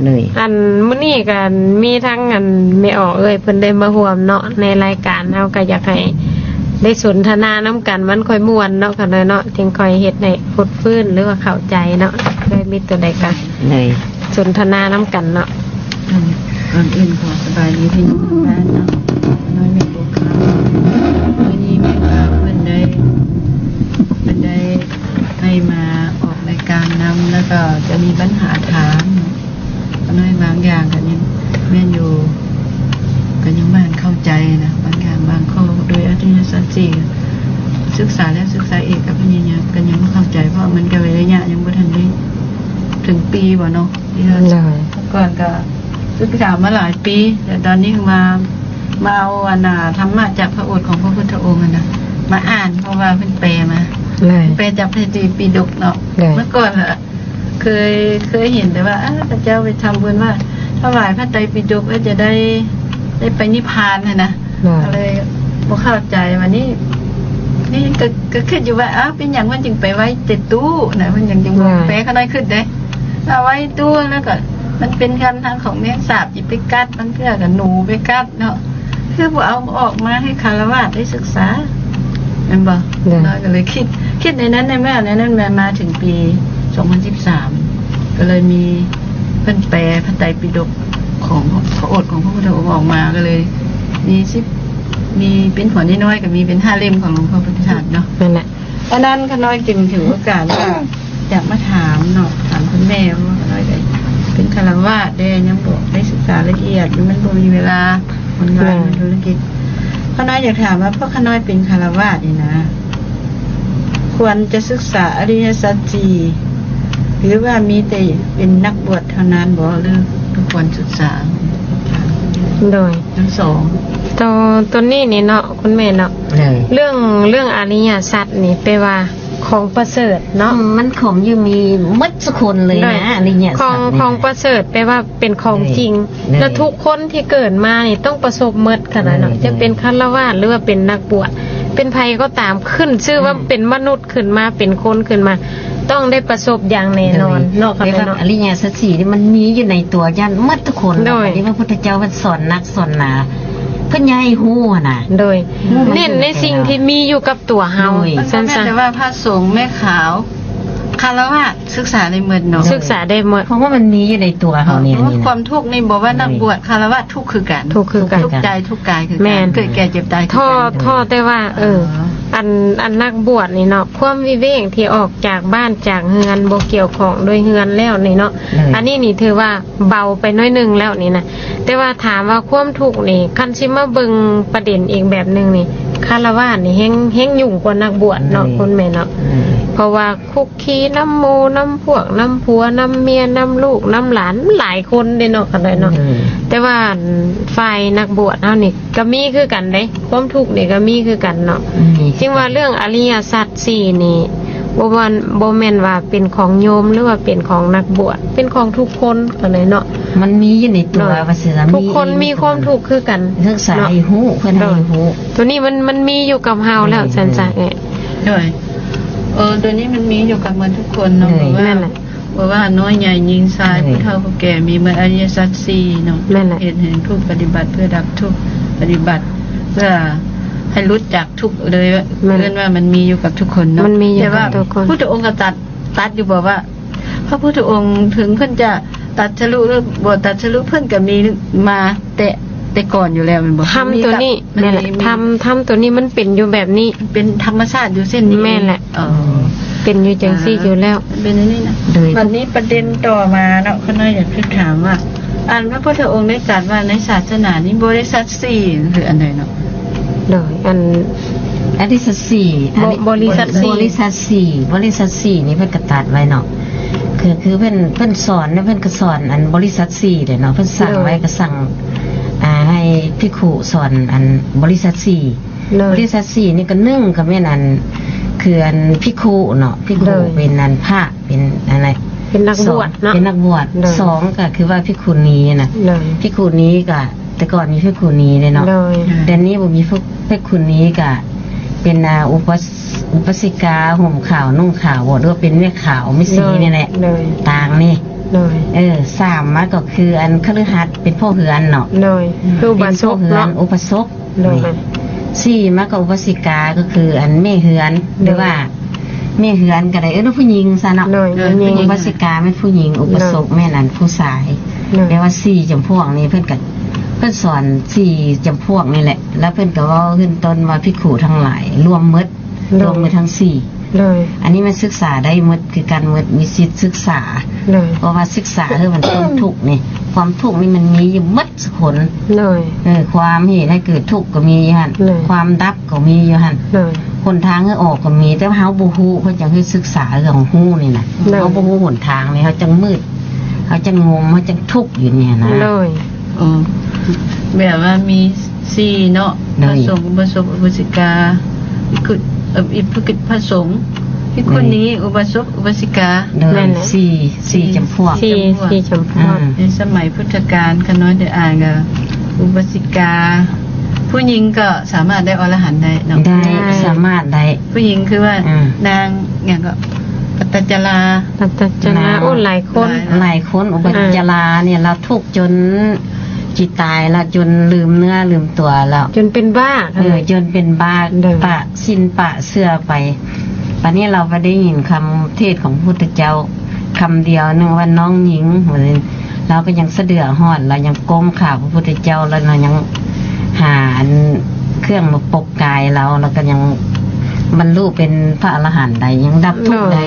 ໂດຍ ອັນມື້ນີ້ກໍມີທັງອັນແມ່ອອກເອີຍ ເພິ່ນໄດ້ມາຮ່ວມເນາະ ໃນລາຍການ ເຮົາກໍຢາກໃຫ້ໄດ້ສົນທະນານຳກັນ ມັນຄ່ອຍມ່ວນເນາະ ຂະນ້ອຍເນາະ ຈຶ່ງຄ່ອຍເຮັດໃຫ້ຟົດຟື້ນ ຫຼືວ່າເຂົ້າໃຈເນາະ ເອີຍ ມີຕົວໃດກໍ ໂດຍ ສົນທະນານຳກັນເນາະ ເອີ ກ່ອນອື່ນຂໍສະບາຍດີພີ່ນ້ອງທາງບ້ານເນາະ ຂະນ້ອຍແມ່ປົກຄຳ ມື້ນີ້ແມ່ກໍເພິ່ນໄດ້ ເພິ່ນໄດ້ໃຫ້ມາອອກ ລາຍການນຳ ແລ້ວກໍຈະມີບັນຫາຖາມເນາະ ຂະນ້ອຍບາງຢ່າງກໍຍັງແມ່ນຢູ່ ກໍຍັງບໍ່ທັນເຂົ້າໃຈນະ ບາງຢ່າງບາງຂໍ້ ໂດຍອະລິຍະສັດສີ່ ສຶກສາແລ້ວສຶກສາອີກ ກໍພະຍາຍາມ ກໍຍັງບໍ່ເຂົ້າໃຈ ເພາະມັນກໍໄລຍະຍັງບໍ່ທັນໄດ້ເຖິງປີບໍເນາະ ທີ່ວ່າ ໂດຍ ກ່ອນກໍສຶກສາມາຫຼາຍປີ ແຕ່ຕອນນີ້ມາ ມາເອົາອັນ ອ່າ ທຳມະຈາກພະໂອດຂອງພະພຸດທະອົງຫັ້ນນະ ມາອ່ານ ເພາະວ່າເພິ່ນແປມາ ໂດຍ ເພິ່ນແປຈາກພະໄຕປິດົກເນາະ ໂດຍ ເມື່ອກ່ອນລະ ເຄີຍ ເຄີຍເຫັນແຕ່ວ່າ ເອີ ເຂົາເຈົ້າໄປທຳບຸນວ່າ ຖວາຍພະໄຕປິດົກແລ້ວຈະໄດ້ ໄດ້ໄປນິບພານຫັ້ນນະ ໂດຍ ກໍເລີຍບໍ່ເຂົ້າໃຈ. ບັດນີ້ ນີ້ກໍ ກໍຄິດຢູ່ວ່າ ອ້າວ ເປັນຫຍັງມັນຈຶ່ງໄປໄວ້ແຕ່ຕູ້ນະ ມັນຫຍັງຈຶ່ງບໍ່ ໂດຍ ແປ ຂະນ້ອຍຄິດເດ້ ເອົາໄວ້ຕູ້ ແລ້ວກໍມັນເປັນການທາງຂອງແມງສາບ ຊິໄປກັດ ບາງເທື່ອກໍໜູໄປກັດເນາະ ຄືບໍ່ເອົາອອກມາໃຫ້ຄາລະວາດໄດ້ສຶກສາ ແມ່ນບໍ່? ໂດຍ ເນາະ ກໍເລີຍຄິດ ຄິດໃນນັ້ນໃນແມ່ ໃນນັ້ນແມ່ ມາເຖິງປີສອງພັນສິບສາມ ກໍເລີຍມີເພິ່ນແປພະໄຕປິດົກຂອງພະໂອດຂອງພະພຸດທະອົງອອກມາ ກໍເລີຍມີສິບ ມີເປັນຫົວນ້ອຍໆ ກໍມີເປັນຫ້າເຫຼັ້ມຂອງຫຼວງພໍ່ພຸດທະທາດເນາະ ນັ້ນແຫຼະ. ອັນນັ້ນຂະນ້ອຍຈຶ່ງຖືໂອກາດວ່າ ຢາກມາຖາມເນາະ ຖາມຄຸນແມ່ ເພາະວ່າຂະນ້ອຍກໍເປັນຄາລະວາດເດ້ ຍັງບໍ່ໄດ້ສຶກສາລະອຽດ ມັນບໍ່ມີເວລາ ມັນງານ ໂດຍ ມັນທຸລະກິດ ຂະນ້ອຍຢາກຖາມວ່າ ພວກຂະນ້ອຍເປັນຄາລະວາດນີ້ນະ ຄວນຈະສຶກສາອະລິຍະສັດສີ່ ຫຼືວ່າມີແຕ່ເປັນນັກບວດເທົ່ານັ້ນບໍ່ ຫຼື ຄວນສຶກສາ ໂດຍ ທັງສອງ ໂຕ ໂຕນີ້ນີ້ເນາະ ຄຸນແມ່ເນາະ ໂດຍ ເລື່ອງ ເລື່ອງອະລິຍະສັດນີ້ ແປວ່າ ຂອງປະເສີດເນາະ ອືມ ມັນຂອງຢູ່ມີໝົດທຸກຄົນເລີຍນະ ໂດຍ ອະລິຍະສັດ ຂອງ ຂອງປະເສີດ ແປວ່າເປັນຂອງຈິງ ໂດຍ ແລະ ທຸກຄົນທີ່ເກີດມານີ້ຕ້ອງປະສົບໝົດຂະໜາດເນາະ ໂດຍ ຈະເປັນຄາລະວາດ ຫຼືວ່າເປັນນັກບວດ ເປັນໃຜກໍຕາມ ຂຶ້ນຊື່ວ່າ ອືມ ເປັນມະນຸດຂຶ້ນມາ ເປັນຄົນຂຶ້ນມາ ຕ້ອງໄດ້ປະສົບຢ່າງແນ່ນອນ ໂດຍ ເນາະ ແປວ່າ ເນາະ ອະລິຍະສັດສີ່ນີ້ມັນມີຢູ່ໃນຕົວ ຢ້ານໝົດທຸກຄົນ ໂດຍ ອັນນີ້ພະພຸດທະເຈົ້າເພິ່ນສອນໜັກສອນໜາ ເພິ່ນຢາກໃຫ້ຮູ້ຫັ້ນນະ ໂດຍ ອືມ ເນັ້ນໃນສິ່ງທີ່ມີຢູ່ກັບ ຕົວເຮົາ ໂດຍ ຊັ້ນຊະ ແຕ່ວ່າພະສົງແມ່ຂາວ ຄາລະວາດ ສຶກສາໄດ້ໝົດເນາະ ສຶກສາໄດ້ໝົດ ເພາະວ່າມັນມີຢູ່ໃນຕົວເຮົານີ້ ເພາະວ່າຄວາມທຸກນີ້ ບໍ່ວ່ານັກບວດ ໂດຍ ຄາລະວາດ ທຸກຄືກັນ ທຸກຄືກັນ ທຸກໃຈທຸກກາຍຄືກັນ ແມ່ນ ເກີດແກ່ເຈັບຕາຍຄືກັນ ທໍ້ແຕ່ວ່າ ເອີ ອັນ ອັນນັກບວດນີ້ເນາະ ຄວາມວິເວກທີ່ອອກຈາກບ້ານຈາກເຮືອນ ບໍ່ກ່ຽວຂ້ອງດ້ວຍເຮືອນແລ້ວນີ້ເນາະ ໂດຍ ອັນນີ້ນີ້ຖືວ່າ ເບົາໄປໜ້ອຍໜຶ່ງແລ້ວນີ້ນະ ແຕ່ວ່າຖາມວ່າຄວາມທຸກນີ້ ຄັນຊິມາເບິ່ງປະເດັນອີກແບບໜຶ່ງນີ້ ຄາລະວາດນີ້ແຮງ ແຮງຫຍຸ້ງກວ່ານັກບວດເນາະ ໂດຍ ຄຸນແມ່ເນາະ ໂດຍ ເພາະວ່າຄຸກຄີນຳໝູ່ນຳພວກ ນຳຜົວ ນຳເມຍ ນຳລູກ ນຳຫຼານ ມັນຫຼາຍຄົນເດ້ເນາະ ຄັນໄດ້ເນາະ ໂດຍ ແຕ່ວ່າ ອັນ ຝ່າຍນັກບວດເຮົານີ້ ກໍມີຄືກັນເດ້ ຄວາມທຸກນີ້ກໍມີຄືກັນເນາະ ອືມ ຈຶ່ງວ່າເລື່ອງອະລິຍະສັດສີ່ນີ້ ບໍ່ວ່າ ບໍ່ແມ່ນວ່າເປັນຂອງໂຍມ ຫຼືວ່າເປັນຂອງນັກບວດ ເປັນຂອງທຸກຄົນ ເທົ່ານັ້ນເນາະ ມັນມີຢູ່ໃນຕົວ ໂດຍ ວ່າຊັ້ນຊະ ທຸກຄົນມີຄວາມທຸກຄືກັນ ເນາະ ສຶກສາໃຫ້ຮູ້ ເພິ່ນໃຫ້ຮູ້ ໂດຍ ໂຕນີ້ມັນ ມັນມີຢູ່ກັບເຮົາແລ້ວ ໂດຍ ຊັ້ນຊະ ໂດຍ ເອີ ໂຕນີ້ມັນມີຢູ່ກັບໝົດທຸກຄົນເນາະ ໂດຍ ບໍ່ວ່າ ນັ້ນແຫຼະ ບໍ່ວ່ານ້ອຍໃຫຍ່ຍິງຊາຍ ໂດຍ ຜູ້ເຖົ້າຜູ້ແກ່ ມີໝົດອະລິຍະສັດສີ່ເນາະ ແມ່ນແຫຼະ ເຮັດໃຫ້ທຸກ ປະຕິບັດເພື່ອດັບທຸກ ປະຕິບັດເພື່ອໃຫ້ຫຼຸດຈາກທຸກເລີຍ ແມ່ນ ເອີ້ນວ່າມັນມີຢູ່ກັບທຸກຄົນເນາະ ມັນມີຢູ່ ແຕ່ວ່າ ກັບທຸກຄົນ ພຸດທະອົງກໍຕັດ ຕັດຢູ່ບໍ່ວ່າ ພະພຸດທະອົງເຖິງເພິ່ນຈະຕັດສະລຸ ຫຼືບໍ່ຕັດສະລຸ ເພິ່ນກໍມີມາແຕ່ ແຕ່ກ່ອນຢູ່ແລ້ວແມ່ນບໍ່? ທຳໂຕນີ້ ແມ່ນແຫຼະ ທຳ ທຳໂຕນີ້ມັນເປັນຢູ່ແບບນີ້ ເປັນທຳມະຊາດຢູ່ເຊັ່ນນີ້ ແມ່ນແຫຼະ ອໍ ເປັນຢູ່ຈັ່ງຊີ້ຢູ່ແລ້ວ ເປັນອັນນີ້ນະ ໂດຍ ບັດນີ້ປະເດັນຕໍ່ມາເນາະ ຂ້ານ້ອຍຢາກຈະຖາມວ່າ ອັນພະພຸດທະອົງໄດ້ຕັດວ່າໃນສາສະໜານີ້ບໍລິສັດສີ່ ຄືອັນໃດເນາະ? ໂດຍ ອັນ ອະລິສັດສີ່ ອັນນີ້ ບໍລິສັດສີ່ ບໍລິສັດສີ່ ບໍລິສັດສີ່ນີ້ເພິ່ນກໍຕັດໄວ້ເນາະ ຄື ຄືເພິ່ນ ເພິ່ນສອນ ເພິ່ນກໍສອນອັນບໍລິສັດສີ່ເດ້ເນາະ ເພິ່ນສັ່ງໄວ້ ໂດຍ ກໍສັ່ງ ອ່າ ໃຫ້ພິກຂຸສອນອັນບໍລິສັດສີ່ ໂດຍ ບໍລິສັດສີ່ນີ້ກໍໜຶ່ງກໍແມ່ນອັນ ຄືອັນພິກຂຸເນາະ ພິກຂຸ ໂດຍ ເປັນອັນພະ ເປັນອັນນັ້ນ ເປັນນັກບວດເນາະ ເປັນນັກບວດ ໂດຍ ສອງກໍຄືວ່າພິກຂຸນີນະ ໂດຍ ພິກຂຸນີກໍ ແຕ່ກ່ອນມີພິກຂຸນີເດ້ເນາະ ໂດຍ ດຽວນີ້ບໍ່ມີພິກຂຸນີ ກະເປັນ ອ່າ ອຸປະ ອຸປາສິກາ ຫົ່ມຂາວ ນຸ່ງຂາວ ຫຼືວ່າເປັນແມ່ຂາວ ແມ່ຊີນີ້ແຫຼະ ໂດຍ ຕ່າງນີ້ ໂດຍ ເອີ ສາມມາກໍຄືອັນຄະລືຫັດ ເປັນພໍ່ເຮືອນເນາະ ໂດຍ ຄືອຸບາສົກເນາະ ເປັນພໍ່ເຮືອນ ອຸປາສົກ ໂດຍ ນີ້ ສີ່ມາກໍອຸປາສິກາ ກໍຄືອັນແມ່ເຮືອນ ໂດຍ ຫຼືວ່າ ແມ່ເຮືອນກໍໄດ້ ເອີ້ນວ່າຜູ້ຍິງຊະເນາະ ໂດຍ ເອີ ຜູ້ຍິງ ອຸປາສິກາແມ່ນຜູ້ຍິງ ອຸປາສົກ ໂດຍ ແມ່ນອັນຜູ້ຊາຍ ໂດຍ ແປວ່າສີ່ຈຳພວກນີ້ ເພິ່ນກໍ ເພິ່ນສອນສີ່ຈຳພວກນີ້ແຫຼະ ແລ້ວເພິ່ນກໍເວົ້າຂຶ້ນຕົ້ນວ່າ ພິກຂຸທັງຫຼາຍ ລວມໝົດ ໂດຍ ລວມໝົດທັງສີ່ ໂດຍ ອັນນີ້ມັນສຶກສາໄດ້ໝົດຄືກັນໝົດ ມີສິດສຶກສາ ໂດຍ ເພາະວ່າສຶກສາ ເອີ ມັນພົ້ນທຸກນີ້ ຄວາມທຸກນີ້ມັນມີຢູ່ໝົດ ຄົນ ໂດຍ ເອີ ຄວາມເຫດໃຫ້ເກີດທຸກກໍມີຢູ່ຫັ້ນ ໂດຍ ຄວາມດັບກໍມີຢູ່ຫັ້ນ ໂດຍ ຫົນທາງໃຫ້ອອກກໍມີ ແຕ່ວ່າເຮົາບໍ່ຮູ້ ເພິ່ນຈັ່ງໃຫ້ສຶກສາເລື່ອງຮູ້ນີ້ນະ ໂດຍ ເຮົາບໍ່ຮູ້ຫົນທາງນີ້ ເຮົາຈັ່ງມືດ ເຮົາຈັ່ງງົມ ເຮົາຈັ່ງທຸກຢູ່ນີ້ນະ ໂດຍ ອໍ ແບບວ່າມີສີ່ເນາະ ໂດຍ ພະສົງ ອຸບາສົກ ອຸບາສິກາ ພິກຂຸ ເອີ ພິກຂຸ ພະສົງ ພິກຂຸນີ ອຸບາສົກ ອຸບາສິກາ ໂດຍ ແມ່ນແຫຼະ ສີ່ ສີ່ຈຳພວກ ສີ່ ສີ່ຈຳພວກ ອືມ ໃນສະໄໝພຸດທະການ ຂ້ານ້ອຍໄດ້ອ່ານກໍອຸບາສິກາ ຜູ້ຍິງກໍສາມາດໄດ້ອໍລະຫັນໄດ້ເນາະ ໄດ້ ໄດ້ ສາມາດໄດ້ ຜູ້ຍິງຄືວ່າ ອືມ ນາງຫຍັງກໍ ປັດຕະຈະລາ ປັດຕະຈະລາ ນາງ ໂອ້ ຫຼາຍຄົນ ຫຼາຍ ຫຼາຍຄົນ ອຸປະຈາລານີ້ລາວທຸກຈົນຊິຕາຍລະ ຈົນລືມເນື້ອລືມຕົວແລ້ວ ຈົນເປັນບ້າ ເອີ ຈົນເປັນບ້າ ໂດຍ ປະສິນປະເຊື່ອໄປ. ບາດນີ້ລາວໄປໄດ້ຍິນຄຳເທດຂອງພະພຸດທະເຈົ້າຄຳດຽວໜຶ່ງວ່າ ນ້ອງຍິງ ວ່າຊັ້ນ ລາວກໍຍັງສະເດືອຮອດ ລາວຍັງກົ້ມຂາບພະພຸດທະເຈົ້າ ແລ້ວລາວຍັງຫາອັນເຄື່ອງມາປົກກາຍລາວ ລາວກໍຍັງບັນລຸເປັນພະອໍລະຫັນໄດ້ ຍັງດັບທຸກໄດ້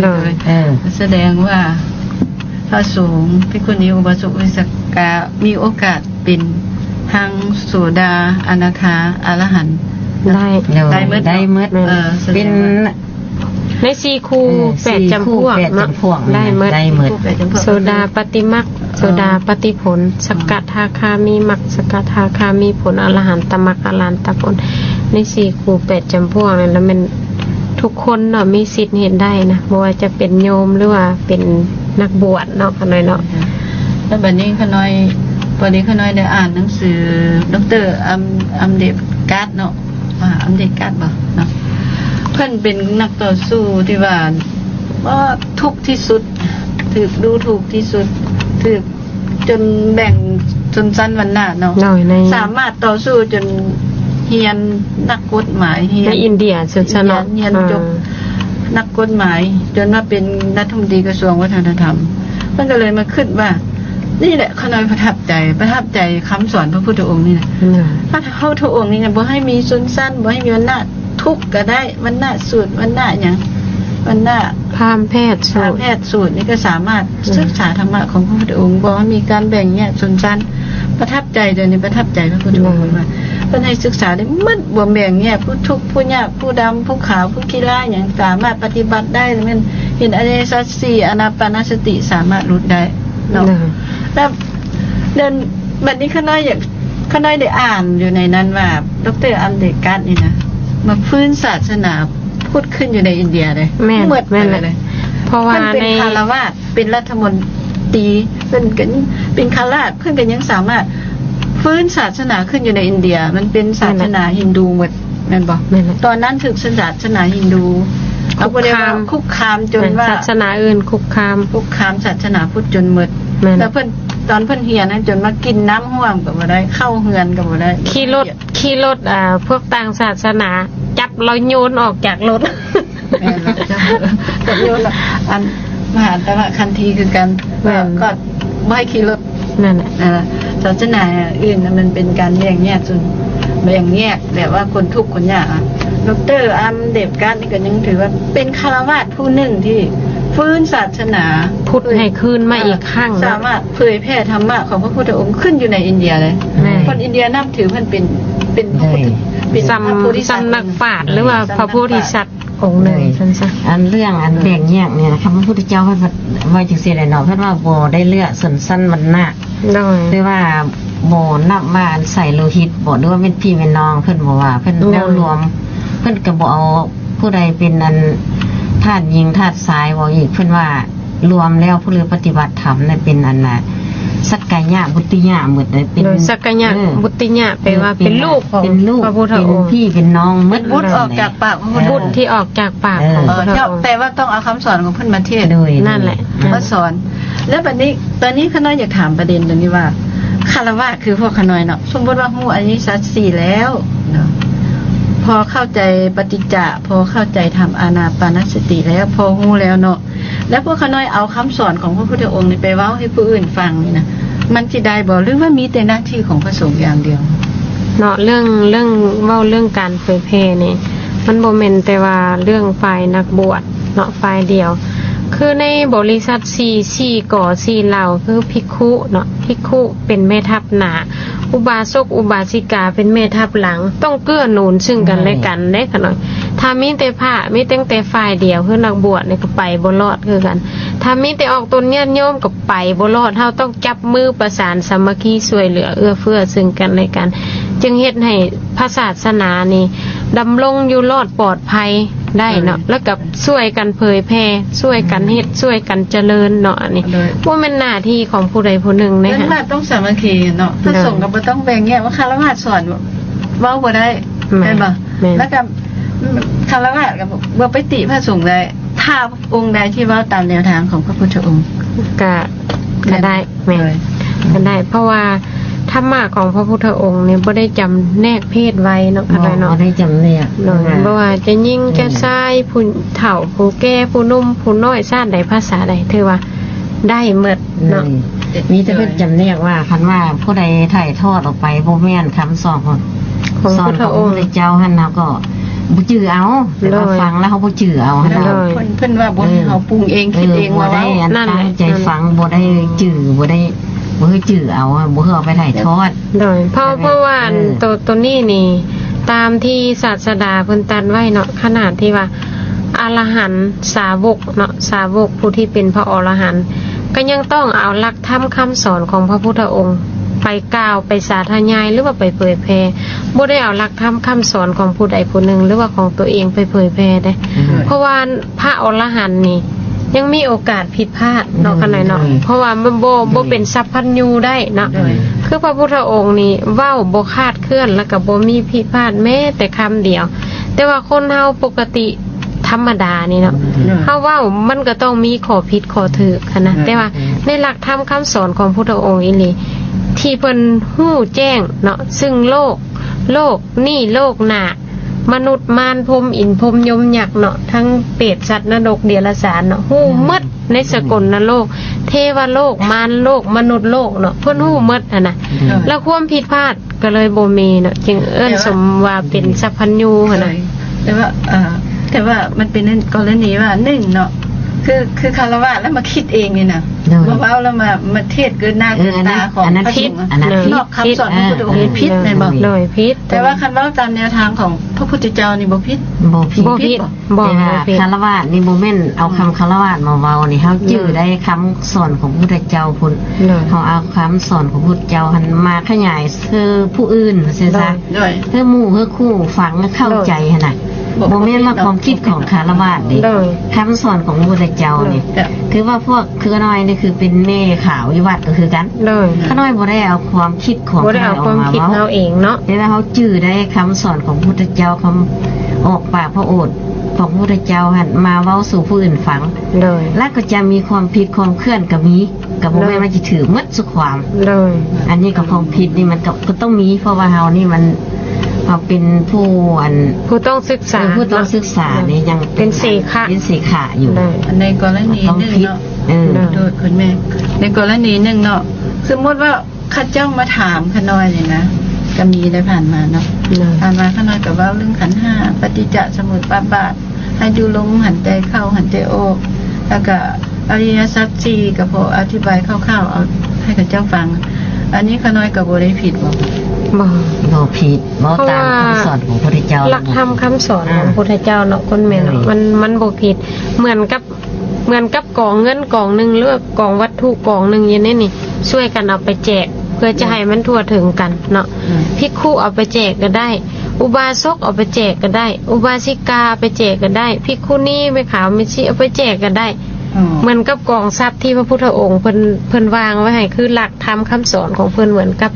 ໂດຍ ໂດຍ ເອີ ສະແດງວ່າພະສົງ ພິກຂຸນີ ອຸບາສົກ ອຸບາສິກາ ມີໂອກາດເປັນທັງໂສດາ ອະນາຄາ ອະລະຫັນ ໄດ້ ໄດ້ໝົດ ໄດ້ໝົດ ເອີ ສະແດງວ່າ ເປັນ ໃນສີ່ຄູ່ ເອີ ແປດຈຳພວກເນາະ ສີ່ຄູ່ແປດຈຳພວກ ໄດ້ໝົດ ໄດ້ໝົດ ສີ່ຄູ່ແປດຈຳພວກ ໂສດາປະຕິມັກ ເອີ ໂສດາປະຕິຜົນ ອືມ ສະກະທາຄາມີມັກ ສະກະທາຄາມີຜົນ ອະລະຫັນຕະມັກ ອະລະຫັນຕະຜົນ ໃນສີ່ຄູ່ແປດຈຳພວກນັ້ນລະ ແມ່ນທຸກຄົນເນາະ ມີສິດເຮັດໄດ້ນະ ບໍ່ວ່າຈະເປັນໂຍມ ຫຼືວ່າເປັນນັກບວດເນາະ ຂ້ານ້ອຍເນາະ ແລ້ວບັດນີ້ຂ້ານ້ອຍ ພໍດີຂ້ານ້ອຍໄດ້ອ່ານໜັງສື ດອກເຕີ ອຳ ອຳເດກາດເນາະ ວ່າອຳເດກາດບໍ່ເນາະ ເພິ່ນເປັນນັກຕໍ່ສູ້ທີ່ວ່າ ໂອ້ ທຸກທີ່ສຸດ ຖືກດູຖູກທີ່ສຸດ ຖືກຈົນແບ່ງຊົນຊັ້ນວັນນະເນາະ ໂດຍ ໃນ ສາມາດຕໍ່ສູ້ຈົນຮຽນນັກກົດໝາຍ ຮຽນ ໃນອິນເດຍ ຊົນຊັ້ນເນາະ ຮຽນ ຮຽນຈົບ ອ່າ ນັກກົດໝາຍ ຈົນມາເປັນລັດຖະມົນຕີກະຊວງວັດທະນະທຳ ເພິ່ນກໍເລີຍມາຄິດວ່າ ນີ້ແຫຼະ ຂ້ານ້ອຍປະທັບໃຈ ປະທັບໃຈຄຳສອນພະພຸດທະອົງນີ້ນະ ໂດຍ ພະພຸດທະອົງນີ້ນະ ບໍ່ໃຫ້ມີຊົນຊັ້ນ ບໍ່ໃຫ້ມີວັນນະ ທຸກກໍໄດ້ ວັນນະສູດ ວັນນະຫຍັງ ວັນນະ ພາມແພດສູດ ພາມແພດສູດນີ້ກໍສາມາດ ອືມ ສຶກສາທຳມະຂອງພະພຸດທະອົງ ບໍ່ໃຫ້ມີການແບ່ງແຍກຊົນຊັ້ນ ປະທັບໃຈ ໂຕນີ້ປະທັບໃຈພະພຸດທະອົງ ໂດຍ ວ່າເພິ່ນໃຫ້ສຶກສາໄດ້ໝົດ ບໍ່ແບ່ງແຍກຜູ້ທຸກຜູ້ຍາກ ຜູ້ດຳຜູ້ຂາວ ຜູ້ຂີ້ລ້າຫຍັງ ສາມາດປະຕິບັດໄດ້ ແມ່ນເຫັນອະລິຍະສັດສີ່ ອານາປານະສະຕິ ສາມາດຫຼຸດໄດ້ເນາະ ໂດຍ ແລ້ວ ແລ້ວບັດນີ້ຂ້ານ້ອຍຢາກ ຂ້ານ້ອຍໄດ້ອ່ານຢູ່ໃນນັ້ນວ່າ ດອກເຕີ ອຳເດກາດນີ້ນະ ມາຟື້ນສາສະໜາພຸດຂຶ້ນຢູ່ໃນອິນເດຍເດ້ ແມ່ນ ໝົດ ແມ່ນແຫຼະ ເລີຍ ເພາະວ່າເພິ່ນເປັນ ໃນ ຄາລະວາດ ເປັນລັດຖະມົນ ຕີ ເພິ່ນກໍເປັນຄາລາດ ເພິ່ນກໍຍັງສາມາດຟື້ນສາສະໜາຂຶ້ນຢູ່ໃນອິນເດຍ ມັນເປັນສາສະໜາຮິນດູໝົດ ແມ່ນບໍ່? ແມ່ນແຫຼະ ຕອນນັ້ນຖືກສາສະໜາຮິນດູ ເຂົາບໍ່ໄດ້ວ່າຄຸກຄາມ ຄຸກຄາມຈົນວ່າ ສາສະໜາອື່ນຄຸກຄາມ ຄຸກຄາມສາສະໜາພຸດຈົນໝົດ ແມ່ນ ແລ້ວເພິ່ນ ຕອນເພິ່ນຮຽນນັ້ນ ຈົນມາກິນນ້ຳຮ່ວມກໍບໍ່ໄດ້ ເຂົ້າເຮືອນກໍບໍ່ໄດ້ ຂີ່ລົດ ຂີ່ລົດ ອ່າ ພວກຕ່າງສາສະໜາຈັບລາວໂຍນອອກຈາກລົດ ແມ່ນແລ້ວເຈົ້າ ກໍຢູ່ອັນມະຫາຕະນະຄັນທີຄືກັນ ແມ່ນ ກໍບໍ່ໃຫ້ຂີ່ລົດ ນັ້ນແຫຼະ ອ່າ ສາສະໜາອື່ນນະ ມັນເປັນການແບ່ງແຍກຊົນ ແບ່ງແຍກແບບວ່າຄົນທຸກຄົນຍາກອະ ດອກເຕີ ອາມ ເດບກາດ ນີ້ກໍຍັງຖືວ່າເປັນຄາລະວາດຜູ້ໜຶ່ງທີ່ຟື້ນສາສະໜາພຸດໃຫ້ຄືນມາອີກຄັ້ງ ສາມາດເຜີຍແຜ່ທຳມະຂອງພະພຸດທະອົງຂຶ້ນຢູ່ໃນອິນເດຍເລີຍ ແມ່ນ ຄົນອິນເດຍນັບຖືເພິ່ນເປັນ ເປັນພະພຸດທະ ເປັນ ສ່ຳ ສ່ຳນັກປາດ ຫຼືວ່າພະໂພທິສັດ ອົງໜຶ່ງ ເອີ ຊັ້ນຊະ ອັນເລື່ອງອັນແບ່ງແຍກນີ້ນະ ຄຳພະພຸດທະເຈົ້າເພິ່ນວ່າ ວ່າຈັ່ງຊີ້ແຫຼະເນາະ ເພິ່ນວ່າບໍ່ໄດ້ເລືອກຊົນຊັ້ນວັນນະ ໂດຍ ຫຼືວ່າບໍ່ນັບວ່າອັນໃສໂລຫິດບໍ ຫຼືວ່າແມ່ນພີ່ແມ່ນນ້ອງ ເພິ່ນບໍ່ວ່າ ເພິ່ນ ໂດຍ ເວົ້າລວມ ເພິ່ນກໍບໍ່ເອົາຜູ້ໃດເປັນອັນທາດຍິງທາດຊາຍ ເວົ້າອີກ ເພິ່ນວ່າ ລວມແລ້ວຜູ້ເລີປະຕິບັດທຳນັ້ນເປັນອັນນ່າ ສັກກາຍະບຸດຕິຍະໝົດເດ້ ເປັນ ໂດຍ ສັກກາຍະ ເອີ ບຸດຕິຍະ ແປວ່າເປັນລູກຂອງ ເປັນລູກ ພະພຸດທະອົງ ເປັນພີ່ເປັນນ້ອງໝົດ ບຸດອອກຈາກປາກ ເອີ ບຸດທີ່ອອກຈາກປາກຂອງ ເອີ ພະພຸດທະອົງ ແຕ່ວ່າຕ້ອງເອົາຄຳສອນຂອງເພິ່ນມາເທດ ໂດຍ ນັ້ນແຫຼະ ມາສອນ ແລ້ວບັດນີ້ ຕອນນີ້ຂ້ານ້ອຍຢາກຖາມປະເດັນຕົວນີ້ວ່າ ຄາລະວາດຄືພວກຂ້ານ້ອຍເນາະ ສົມມຸດວ່າຮູ້ອະລິຍະສັດສີ່ແລ້ວເນາະ ພໍເຂົ້າໃຈປະຕິດຈະ ພໍເຂົ້າໃຈທຳອານາປານະສະຕິແລ້ວ ພໍຮູ້ແລ້ວເນາະ ແລ້ວພວກຂ້ານ້ອຍເອົາຄຳສອນຂອງພະພຸດທະອົງນີ້ໄປເວົ້າໃຫ້ຜູ້ອື່ນຟັງນີ້ນະ ມັນຊິໄດ້ບໍ່ ຫຼືວ່າມີແຕ່ໜ້າທີ່ຂອງພະສົງຢ່າງດຽວ? ເນາະ ເລື່ອງ ເລື່ອງ ເວົ້າເລື່ອງການເຜີຍແຜ່ນີ້ ມັນບໍ່ແມ່ນແຕ່ວ່າເລື່ອງຝ່າຍນັກບວດເນາະ ຝ່າຍດຽວ ຄືໃນບໍລິສັດສີ່ ສີ່ກໍ ສີ່ເຫຼົ່າ ຄືພິກຂຸເນາະ ພິກຂຸເປັນແມ່ທັບໜ້າ ອຸບາສົກອຸບາສິກາເປັນແມ່ທັບຫຼັງ ຕ້ອງເກື້ອໜູນຊຶ່ງກັນແລະກັນເດ້ ຂ້ານ້ອຍ ຖ້າມີແຕ່ພະ ມີຕັ້ງແຕ່ຝ່າຍດຽວ ຄືນັກບວດນີ້ກໍໄປບໍ່ລອດຄືກັນ ຖ້າມີແຕ່ອອກຕົນຍາດໂຍມກໍໄປບໍ່ລອດ ເຮົາຕ້ອງຈັບມືປະສານສາມັກຄີ ຊ່ວຍເຫຼືອເອື້ອເຟື້ອຊຶ່ງກັນແລະກັນ ຈຶ່ງເຮັດໃຫ້ພະສາສະໜານີ້ດຳລົງຢູ່ລອດປອດໄພໄດ້ເນາະ ໂດຍ ແລ້ວກໍຊ່ວຍກັນເຜີຍແຜ່ ຊ່ວຍກັນເຮັດ ອືມ ຊ່ວຍກັນຈະເລີນເນາະ ອັນນີ້ ໂດຍ ບໍ່ແມ່ນໜ້າທີ່ຂອງຜູ້ໃດຜູ້ໜຶ່ງເດ້ ເພິ່ນວ່າຕ້ອງສາມັກຄີເນາະ ໂດຍ ພະສົງກໍບໍ່ຕ້ອງແບ່ງແຍກວ່າຄາລະວາດສອນ ເວົ້າບໍ່ໄດ້ ແມ່ນ ແມ່ນບໍ່? ແມ່ນ ແລ້ວກໍ ອືມ ຄາລະວາດກໍບໍ່ໄປຕິພະສົງໄດ້ ຖ້າອົງໃດທີ່ເວົ້າຕາມແນວທາງຂອງພະພຸດທະອົງ ກະ ກະໄດ້ ແມ່ນ ໂດຍ ກະໄດ້ ເພາະວ່າທຳມະຂອງພະພຸດທະອົງນີ້ບໍ່ໄດ້ຈຳແນກເພດໄວ້ເນາະ ເນາະ ເນາະ ບໍ່ໄດ້ຈຳແນກ ໂດຍ ເພາະວ່າ ບໍ່ວ່າຈະຍິງ ອືມ ຈະຊາຍ ຜູ້ເຖົ້າ ຜູ້ແກ່ ຜູ້ໜຸ່ມ ຜູ້ນ້ອຍ ຊາດໃດ ພາສາໃດ ຖືວ່າ ໄດ້ໝົດເນາະ ອືມ ມີແຕ່ເພິ່ນຈຳແນກວ່າ ຄັນວ່າຜູ້ໃດຖ່າຍທອດອອກໄປບໍ່ແມ່ນຄຳສອນຂອງ ຂອງ ສອນຂອງພະພຸດທະອົງ ພະພຸດທະເຈົ້າຫັ້ນ ເຮົາກໍບໍ່ຈື່ເອົາ ແຕ່ວ່າ ໂດຍ ຟັງແລ້ວເຮົາບໍ່ຈື່ເອົາຫັ້ນ ໂດຍ ເນາະ ເພິ່ນ ເພິ່ນວ່າບໍ່ໃຫ້ເຮົາປຸງເອງ ເອີ ຄິດເອງ ເອີ ວ່າ ບໍ່ໄດ້ອັນ ນັ້ນແຫຼະ ຕັ້ງໃຈຟັງ ນັ້ນແຫຼະ ບໍ່ໄດ້ຈື່ ບໍ່ໄດ້ ບໍ່ຄືຈື່ເອົາ ບໍ່ຄືເອົາໄປຖ່າຍທອດ ໂດຍ ເພາະ ເພາະວ່າ ເອີ ໂຕ ໂຕນີ້ນີ້ ຕາມທີ່ສາດສະດາເພິ່ນຕັດໄວ້ເນາະ ຂະໜາດທີ່ວ່າ ອະລະຫັນສາວົກເນາະ ສາວົກຜູ້ທີ່ເປັນພະອໍລະຫັນ ກໍຍັງຕ້ອງເອົາຫຼັກທຳຄຳສອນຂອງພະພຸດທະອົງໄປກ່າວ ໄປສາທະຍາຍ ຫຼືວ່າໄປເຜີຍແຜ່ ບໍ່ໄດ້ເອົາຫຼັກທຳຄຳສອນຂອງຜູ້ໃດຜູ້ໜຶ່ງ ຫຼືວ່າຂອງຕົວເອງໄປເຜີຍແຜ່ເດ້ ອືມ ເພາະວ່າພະອໍລະຫັນນີ້ຍັງມີໂອກາດຜິດພາດເນາະ ອືມ ຂະໜາດເນາະ ອືມ ເພາະວ່າມັນບໍ່ ອືມ ບໍ່ເປັນສັບພັນຍູໄດ້ເນາະ ອືມ ຄືພະພຸດທະອົງນີ້ເວົ້າບໍ່ຄາດເຄື່ອນ ແລ້ວກໍບໍ່ມີຜິດພາດແມ້ແຕ່ຄຳດຽວ ແຕ່ວ່າຄົນເຮົາປົກກະຕິ ທຳມະດານີ້ເນາະ ອືມ ເຮົາເວົ້າມັນກໍຕ້ອງມີຂໍ້ຜິດຂໍ້ຖືກຫັ້ນນະ ອືມ ແຕ່ວ່າ ອືມ ໃນຫຼັກທຳຄຳສອນຂອງພຸດທະອົງອີ່ຫຼີ ທີ່ເພິ່ນຮູ້ແຈ້ງເນາະ ຊຶ່ງໂລກ ໂລກນີ້ໂລກໜ້າ ມະນຸດ ມານ ພົມ ອິນ ພົມ ຍົມ ຍັກເນາະ ທັງເປດ ສັດ ນະລົກ ເດຍລະສານເນາະ ຮູ້ ອືມ ໝົດໃນສະກົນນະໂລກ ເທວະໂລກ ມານໂລກ ມະນຸດໂລກເນາະ ເພິ່ນຮູ້ໝົດຫັ້ນນະ ອືມ ແລ້ວຄວາມຜິດພາດ ກໍເລີຍບໍ່ມີເນາະ ຈຶ່ງເອີ້ນ ແຕ່ວ່າ ສົມວ່າເປັນ ອືມ ສັບພັນຍູຫັ້ນນະ ໂດຍ ແຕ່ວ່າ ເອີ ແຕ່ວ່າມັນເປັນກໍລະນີວ່າ ໜຶ່ງເນາະ ຄື ຄືຄາລະວາດແລ້ວມາຄິດເອງນີ້ນະ ໂດຍ ມາເວົ້າແລ້ວມາ ມາເທດເກີນໜ້າ ເອີ ເກີນຕາຂອງ ອັນນັ້ນ ພະສົງ ອັນນັ້ນຜິດ ນອກຄຳສອນ ເອີ ຂອງພະພຸດທະອົງ ອັນນັ້ນຜິດ ຜິດ ເອີ ແມ່ນບໍ່? ໂດຍ ຜິດ ແຕ່ວ່າຄັນເວົ້າຕາມແນວທາງຂອງພະພຸດທະເຈົ້ານີ້ບໍ່ຜິດ ບໍ່ຜິດ ບໍ່ຜິດ ບໍ່ ແຕ່ວ່າ ບໍ່ຜິດ ຄາລະວາດນີ້ບໍ່ແມ່ນເອົາຄຳ ອືມ ຄາລະວາດມາເວົ້ານີ້ ເຮົາຈື່ ໂດຍ ໄດ້ຄຳສອນຂອງພະພຸດທະເຈົ້າພຸ້ນ ໂດຍ ເຮົາເອົາຄຳສອນຂອງພະພຸດທະເຈົ້າຫັ້ນມາຂະຫຍາຍ ຄືຜູ້ອື່ນວ່າຊັ້ນຊະ ໂດຍ ໂດຍ ຄືໝູ່ຄືຄູ່ຟັງເຂົ້າໃຈຫັ້ນນະ ບໍ່ແມ່ນວ່າຄວາມຄິດຂອງຄາລະວາດເດ້ ໂດຍ ຄຳສອນຂອງພະພຸດທະເຈົ້ານີ້ ໂດຍ ຖືວ່າພວກຂ້ານ້ອຍນີ້ຄືເປັນແມ່ຂາວຢູ່ວັດກໍຄືກັນ ໂດຍ ຂ້ານ້ອຍບໍ່ໄດ້ເອົາຄວາມຄິດຂອງ ບໍ່ໄດ້ເອົາຄວາມຄິດເຮົາເອງເນາະ ແຕ່ວ່າເຮົາຈື່ໄດ້ຄຳສອນຂອງພະພຸດທະເຈົ້າ ຄຳອອກປາກພະໂອດຂອງພະພຸດທະເຈົ້າຫັ້ນມາເວົ້າສູ່ຜູ້ອື່ນຟັງ ໂດຍ ແລ້ວກໍຈະມີຄວາມຜິດຄວາມເຄື່ອນກໍມີ ກໍບໍ່ແມ່ນວ່າຊິຖືກໝົດ ສຸຄວາມ ໂດຍ ອັນນີ້ກໍຄວາມຜິດນີ້ມັນກໍ ກໍຕ້ອງມີ ເພາະວ່າເຮົານີ້ມັນ ເຮົາເປັນຜູ້ອັນ ຜູ້ຕ້ອງສຶກສາ ເອີ ຜູ້ຕ້ອງສຶກສານີ້ຍັງເປັນ ເປັນເສຂະ ເປັນເສຂະຢູ່ ໂດຍ ໃນກໍລະນີໜຶ່ງເນາະ ເອີ ໂດຍ ໂດຍ ຄຸນແມ່ ໃນກໍລະນີໜຶ່ງເນາະ ສົມມຸດວ່າເຂົາເຈົ້າມາຖາມຂ້ານ້ອຍນີ້ນະ ກໍມີໄດ້ຜ່ານມາເນາະ ໂດຍ ຜ່ານມາຂ້ານ້ອຍກໍເວົ້າເລື່ອງຂັນຫ້າ ປະຕິດຈະສະໝຸດປະບາດ ໃຫ້ດູລົມ ຫັນແຕ່ເຂົ້າ ຫັນແຕ່ອອກ ແລ້ວກະອະລິຍະສັດສີ່ ກໍພໍອະທິບາຍຄ່າວໆ ເອົາໃຫ້ເຂົາເຈົ້າຟັງ ອັນນີ້ຂ້ານ້ອຍກໍບໍ່ໄດ້ຜິດບໍ່? ບໍ່ ບໍ່ຜິດ ເວົ້າຕາມຄຳສອນຂອງພະພຸດທະເຈົ້າ ຫຼັກທຳຄຳສອນຂອງພະພຸດທະເຈົ້າເນາະ ຄຸນແມ່ເນາະ ມັນ ມັນບໍ່ຜິດ ເໝືອນກັບ ເໝືອນກັບກອງເງິນກອງໜຶ່ງ ຫຼືວ່າກອງວັດຖຸກອງໜຶ່ງຢູ່ໃນນີ້ ຊ່ວຍກັນເອົາໄປແຈກ ເພື່ອຈະໃຫ້ມັນທົ່ວເຖິງກັນເນາະ ພິກຂຸເອົາໄປແຈກກໍໄດ້ ອຸບາສົກເອົາໄປແຈກກໍໄດ້ ອຸບາສິກາເອົາໄປແຈກກໍໄດ້ ພິກຂຸນີ ແມ່ຂາວແມ່ຊີເອົາໄປແຈກກໍໄດ້ ເໝືອນກັບກອງຊັບທີ່ພະພຸດທະອົງເພິ່ນ ເພິ່ນວາງໄວ້ໃຫ້ ຄືຫຼັກທຳຄຳສອນຂອງເພິ່ນ ເໝືອນກັບ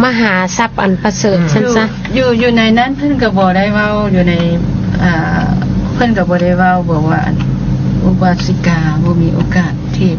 ມະຫາຊັບອັນປະເສີດຊັ້ນຊະ ຢູ່ ຢູ່ໃນນັ້ນເພິ່ນກໍບໍ່ໄດ້ເວົ້າ ຢູ່ໃນ ອ່າ ເພິ່ນກໍບໍ່ໄດ້ເວົ້າ ບອກວ່າ ອັນ ອຸບາສິກາບໍ່ມີໂອກາດເທດ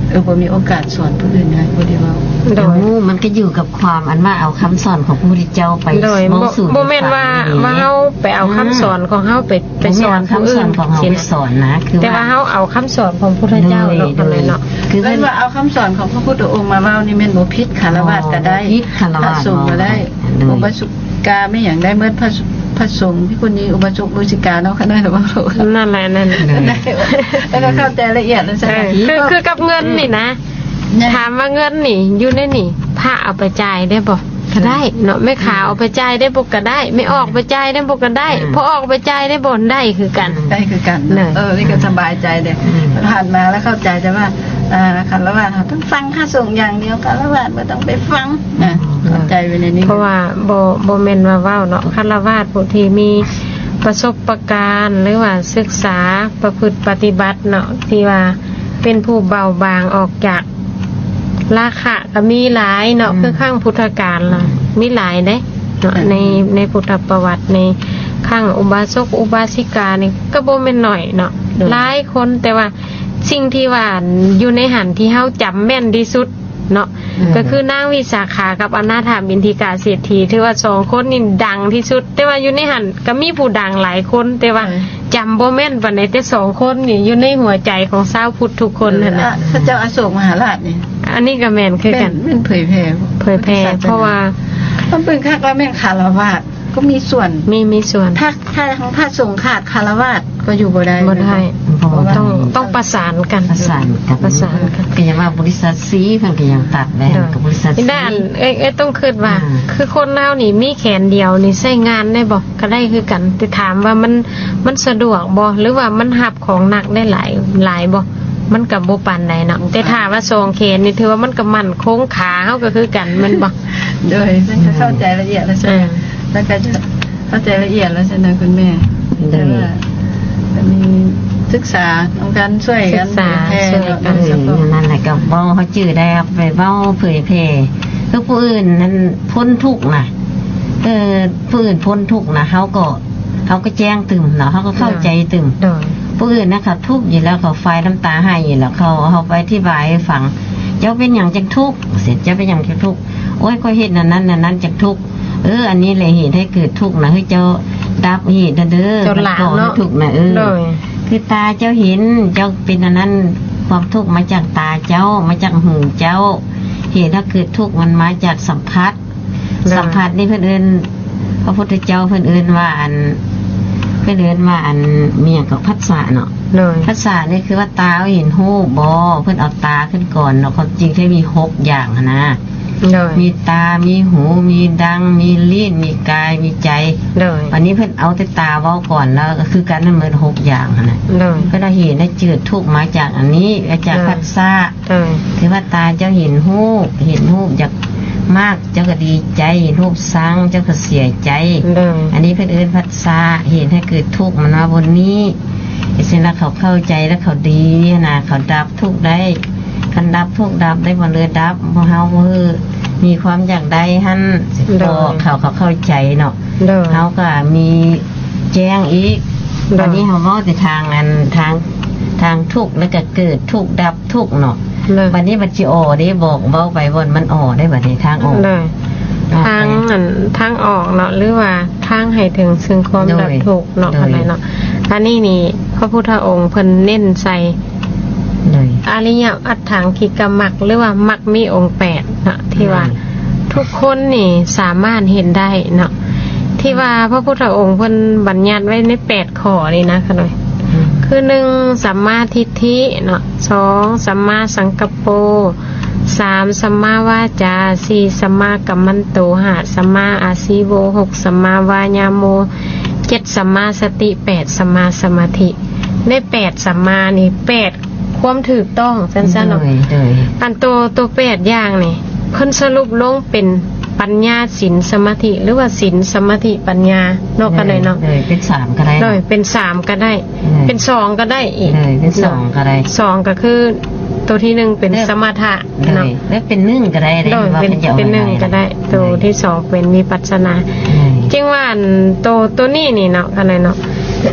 ເອີ ບໍ່ມີໂອກາດສອນຜູ້ອື່ນນະ ບໍ່ໄດ້ເວົ້າ ໂດຍ ເອົ້າ ມັນກໍຢູ່ກັບຄວາມອັນວ່າເອົາຄຳສອນຂອງພະພຸດທະເຈົ້າໄປ ໂດຍ ເວົ້າສູ່ ບໍ່ແມ່ນວ່າ ວ່າເຮົາໄປເອົາຄຳສອນຂອງເຮົາໄປ ໄປສອນຜູ້ອື່ນ ເຮົາໄປສອນນະ ຄື ແຕ່ວ່າ ວ່າເຮົາເອົາຄຳສອນຂອງພຸດທະເຈົ້າເນາະ ໂດຍ ໂດຍ ເນາະ ຄືເພິ່ນວ່າເອົາຄຳສອນຂອງພະພຸດທະອົງມາເວົ້ານີ້ແມ່ນບໍ່ຜິດ ຄາລະວາດກໍໄດ້ ຜິດ ຄາລະວາດ ພະສົງກໍໄດ້ ໂດຍ ອຸບາສິກາແມ່ນຫຍັງໄດ້ໝົດ ພະ ພະສົງ ພິກຂຸນີ ອຸບາສົກ ອຸບາສິກາເນາະ ຂະນ້ອຍລະເວົ້າ ນັ້ນແຫຼະ ນັ້ນ ໂດຍ ແລ້ວກໍເຂົ້າໃຈລະອຽດ ເອີ ຄື ຄືກັບເງິນນີ້ນະ ຖາມວ່າເງິນນີ້ຢູ່ໃນນີ້ ພະເອົາໄປຈ່າຍໄດ້ບໍ່? ກໍໄດ້ເນາະ ແມ່ຂາວເອົາໄປຈ່າຍໄດ້ບໍ່? ກໍໄດ້ ແມ່ອອກໄປຈ່າຍໄດ້ບໍ່? ກໍໄດ້ ພໍ່ອອກໄປຈ່າຍໄດ້ບໍ່? ໄດ້ຄືກັນ ໄດ້ຄືກັນເນາະ ເອີ ນີ້ກໍສະບາຍໃຈເດ້ ຜ່ານມາແລ້ວເຂົ້າໃຈ ແຕ່ວ່າ ອ່າ ຄາລະວາດເຮົາຕ້ອງຟັງພະສົງຢ່າງດຽວ ຄາລະວາດບໍ່ຕ້ອງໄປຟັງນະ ເຂົ້າໃຈໄວ້ໃນນີ້ ເພາະວ່າບໍ່ ບໍ່ແມ່ນວ່າເວົ້າເນາະ ຄາລະວາດຜູ້ທີ່ມີປະສົບປະການ ຫຼືວ່າສຶກສາປະພຶດປະຕິບັດເນາະ ທີ່ວ່າ ເປັນຜູ້ເບົາບາງອອກຈາກລາຄະກໍມີຫຼາຍເນາະ ອືມ ຄືຄັ້ງພຸດທະການລະ ອືມ ມີຫຼາຍເດ້ເນາະ ອືມ ໃນ ໃນພຸດທະປະຫວັດ ໃນຄັ້ງອຸບາສົກອຸບາສິການີ້ກໍບໍ່ແມ່ນໜ້ອຍເນາະ ໂດຍ ຫຼາຍຄົນ ແຕ່ວ່າສິ່ງທີ່ວ່າຢູ່ໃນຫັ້ນທີ່ເຮົາຈຳແມ່ນທີ່ສຸດ ເນາະ ອືມ ກໍຄືນາງວິສາຂາກັບອະນາຖາບິນທິກາເສດຖີ ຖືວ່າສອງຄົນນີ້ດັງທີ່ສຸດ ແຕ່ວ່າຢູ່ໃນຫັ້ນກໍມີຜູ້ດັງຫຼາຍຄົນ ແຕ່ວ່າ ເອີ ຈຳບໍ່ແມ່ນປານໃດ ແຕ່ສອງຄົນນີ້ຢູ່ໃນຫົວໃຈຂອງຊາວພຸດທຸກຄົນຫັ້ນນະ ເອີ ເຂົາເຈົ້າອະໂສກມະຫາລາດນີ້ ອັນນີ້ກໍແມ່ນຄືກັນ ແມ່ນ ແມ່ນເຜີຍແຜ່ ເຜີຍແຜ່ ພຸດທະສາສະໜາ ເພາະວ່າ ມັນເບິ່ງຄັກແລ້ວແມ່ນຄາລະວາດ ກໍມີສ່ວນ ມີ ມີສ່ວນ ຖ້າ ຖ້າຂອງພະສົງຂາດຄາລະວາດກໍຢູ່ບໍ່ໄດ້ ບໍ່ໄດ້ ບໍ່ໄດ້ ຕ້ອງ ຕ້ອງປະສານກັນ ປະສານກັນ ປະສານກັນ ກໍຍັງວ່າບໍລິສັດຊີ ເພິ່ນກໍຍັງຕັດແລ້ວ ໂດຍ ກໍບໍລິສັດຊີ ເອື້ອຍ ເອື້ອຍຕ້ອງຄິດວ່າ ອືມ ຄືຄົນເຮົານີ້ມີແຂນດຽວນີ້ໃຊ້ງານໄດ້ບໍ່? ກໍໄດ້ຄືກັນ ແຕ່ຖາມວ່າມັນ ມັນສະດວກບໍ່ ຫຼືວ່າມັນຮັບຂອງໜັກໄດ້ຫຼາຍ ຫຼາຍບໍ່? ມັນກໍບໍ່ປານໃດເນາະ ບໍ່ປານ ແຕ່ຖ້າວ່າສອງແຂນນີ້ ຖືວ່າມັນກໍໝັ້ນຄົງ ຂາເຮົາກໍຄືກັນແມ່ນບໍ່? ໂດຍ ເພິ່ນກໍເຂົ້າໃຈລະອຽດແລ້ວຊັ້ນ ເອີ ເພິ່ນກໍຈະເຂົ້າໃຈລະອຽດແລ້ວຊັ້ນນະຄຸນແມ່ ໂດຍ ແຕ່ວ່າກໍມີສຶກສານຳກັນ ຊ່ວຍກັນ ສຶກສາ ເຜີຍແຜ່ ຊ່ວຍກັນ ເນາະ ເອີ ນັ້ນແຫຼະ ກໍເວົ້າໃຫ້ຈື່ໄດ້ ໄປເວົ້າເຜີຍແຜ່ ຄືຜູ້ອື່ນນັ້ນພົ້ນທຸກນະ ເອີ ຜູ້ອື່ນພົ້ນທຸກນະ ເຮົາກໍ ເຮົາກໍແຈ້ງຕື່ມເນາະ ເຮົາກໍເຂົ້າໃຈຕື່ມ ໂດຍ ຜູ້ອື່ນນະ ເຂົາທຸກຢູ່ແລ້ວ ເຂົາຟາຍນ້ຳຕາໄຫ້ຢູ່ແລ້ວ ເຂົາ ເຮົາໄປອະທິບາຍໃຫ້ຟັງ ເຈົ້າເປັນຫຍັງຈຶ່ງທຸກ? ເຈົ້າເປັນຫຍັງຈຶ່ງທຸກ? ໂອ້ຍ ຂ້ອຍເຮັດອັນນັ້ນອັນນັ້ນຈຶ່ງທຸກ ເອີ ອັນນີ້ແຫຼະເຫດໃຫ້ເກີດທຸກນະ ໃຫ້ເຈົ້າດັບເຫດນັ້ນເດີ ເຈົ້າລະເນາະ ມັນກໍ່ໃຫ້ທຸກນະ ເອີ ໂດຍ ຄືຕາເຈົ້າເຫັນ ເຈົ້າເປັນອັນນັ້ນ ຄວາມທຸກມາຈາກຕາເຈົ້າ ມາຈາກຫູເຈົ້າ ເຫດໃຫ້ເກີດທຸກມັນມາຈາກສຳຜັດ ໂດຍ ສຳຜັດນີ້ເພິ່ນເອີ້ນ ພະພຸດທະເຈົ້າເພິ່ນເອີ້ນວ່າອັນ ເພິ່ນເອີ້ນວ່າອັນ ມີຫຍັງກໍ ຜັດສະເນາະ ໂດຍ ຜັດສະນີ້ຄືວ່າຕາເຮົາເຫັນຮູບບໍ່ ເພິ່ນເອົາຕາຂຶ້ນກ່ອນເນາະ ຄວາມຈິງແທ້ມີຫົກຢ່າງຫັ້ນນະ ໂດຍ ມີຕາ ມີຫູ ມີດັງ ມີລີ້ນ ມີກາຍ ມີໃຈ ໂດຍ ອັນນີ້ເພິ່ນເອົາແຕ່ຕາເວົ້າກ່ອນ ແລ້ວກໍຄືກັນນັ້ນໝົດຫົກຢ່າງຫັ້ນນະ ໂດຍ ເພິ່ນວ່າເຫດໃຫ້ເກີດທຸກມາຈາກອັນນີ້ ມາຈາກ ໂດຍ ຜັດສະ ໂດຍ ຄືວ່າຕາເຈົ້າເຫັນຮູບ ເຫັນຮູບຢາກ ມັກເຈົ້າກໍດີໃຈ, ຮູບຊັງເຈົ້າກໍເສຍໃຈ. ໂດຍ. ອັນນີ້ເພິ່ນເອີ້ນພັດສະ ເຮັດໃຫ້ເກີດທຸກມັນມາບົນນີ້. ເຮັດຊັ້ນລະເຂົາເຂົ້າໃຈ ລະເຂົາດີຫັ້ນນະ, ເຂົາດັບທຸກໄດ້. ຄັນດັບທຸກດັບໄດ້ ບໍ່ເລີດດັບ, ພວກເຮົາບໍ່ມີຄວາມຢາກໄດ້ຫັ້ນ. ໂດຍ. ບອກເຂົາ ເຂົາເຂົ້າໃຈເນາະ. ໂດຍ. ເຮົາກໍມີແຈ້ງອີກ. ໂດຍ. ບັດນີ້ເຮົາເວົ້າແຕ່ທາງອັນ ທາງ ທາງທຸກ ແລ້ວກໍເກີດທຸກ ດັບທຸກເນາະ. ໂດຍ. ບັດນີ້ບັດຊິອອກເດ້ ບອກເວົ້າໄປບ່ອນມັນອອກໄດ້ບັດນີ້ ທາງອອກ. ໂດຍ. ອອກ ທາງ ໄປ ອັນ ທາງອອກເນາະ ຫຼືວ່າທາງໃຫ້ເຖິງເຊິ່ງຄວາມ ໂດຍ ດັບທຸກເນາະ. ໂດຍ. ອັນນີ້ນີ້ ພະພຸດທະອົງເພິ່ນເນັ້ນໃສ່ ໂດຍ ອະລິຍະອັດຖັງກິກະມັກ ຫຼືວ່າມັກມີອົງແປດເນາະ ທີ່ວ່າ ໂດຍ ທຸກຄົນນີ້ສາມາດເຮັດໄດ້ເນາະ. ທີ່ວ່າພະພຸດທະອົງເພິ່ນບັນຍັດໄວ້ໃນແປດຂໍ້ນີ້ນະ ຂ້ານ້ອຍ ອືມ ຄື ໜຶ່ງ ສຳມາທິດຖິເນາະ, ສອງ ສຳມາສັງກັບໂປ, ສາມ ສຳມາວາຈາ, ສີ່ ສຳມາກຳມັນໂຕ, ຫ້າ ສຳມາອາຊີໂວ, ຫົກ ສຳມາວາຍາໂມ, ເຈັດ ສຳມາສະຕິ, ແປດ ສຳມາສະມາທິ. ໃນແປດສຳມານີ້ ແປດຄວາມຖືກຕ້ອງ ຊັ້ນໆເນາະ. ໂດຍ ໂດຍ. ອັນໂຕ ໂຕແປດຢ່າງນີ້ ເພິ່ນສະຫຼຸບລົງເປັນປັນຍາ ສິນ ສະມາທິ ຫຼືວ່າສິນ ສະມາທິ ປັນຍາເນາະ ໂດຍ ຂ້ານ້ອຍເນາະ. ໂດຍ ເປັນສາມກໍໄດ້ ໂດຍ ເນາະ ເປັນສາມກໍໄດ້ ໂດຍ ເປັນສອງກໍໄດ້ອີກ ໂດຍ ເປັນສອງກໍໄດ້. ສອງກໍຄືໂຕທີໜຶ່ງເປັນ ແລ້ວ ສະມະຖະ ໂດຍ ເນາະ ແລ້ວເປັນໜຶ່ງກໍໄດ້ເດ້ ເນາະ ວ່າເພິ່ນຈະເອົາ ເປັນ ເປັນໜຶ່ງກໍໄດ້ ໂຕ ໂດຍ ທີສອງເປັນວິປັດສະນາ. ໂດຍ. ຈຶ່ງວ່າອັນໂຕ ໂຕນີ້ນີ້ເນາະ ຂ້ານ້ອຍເນາະ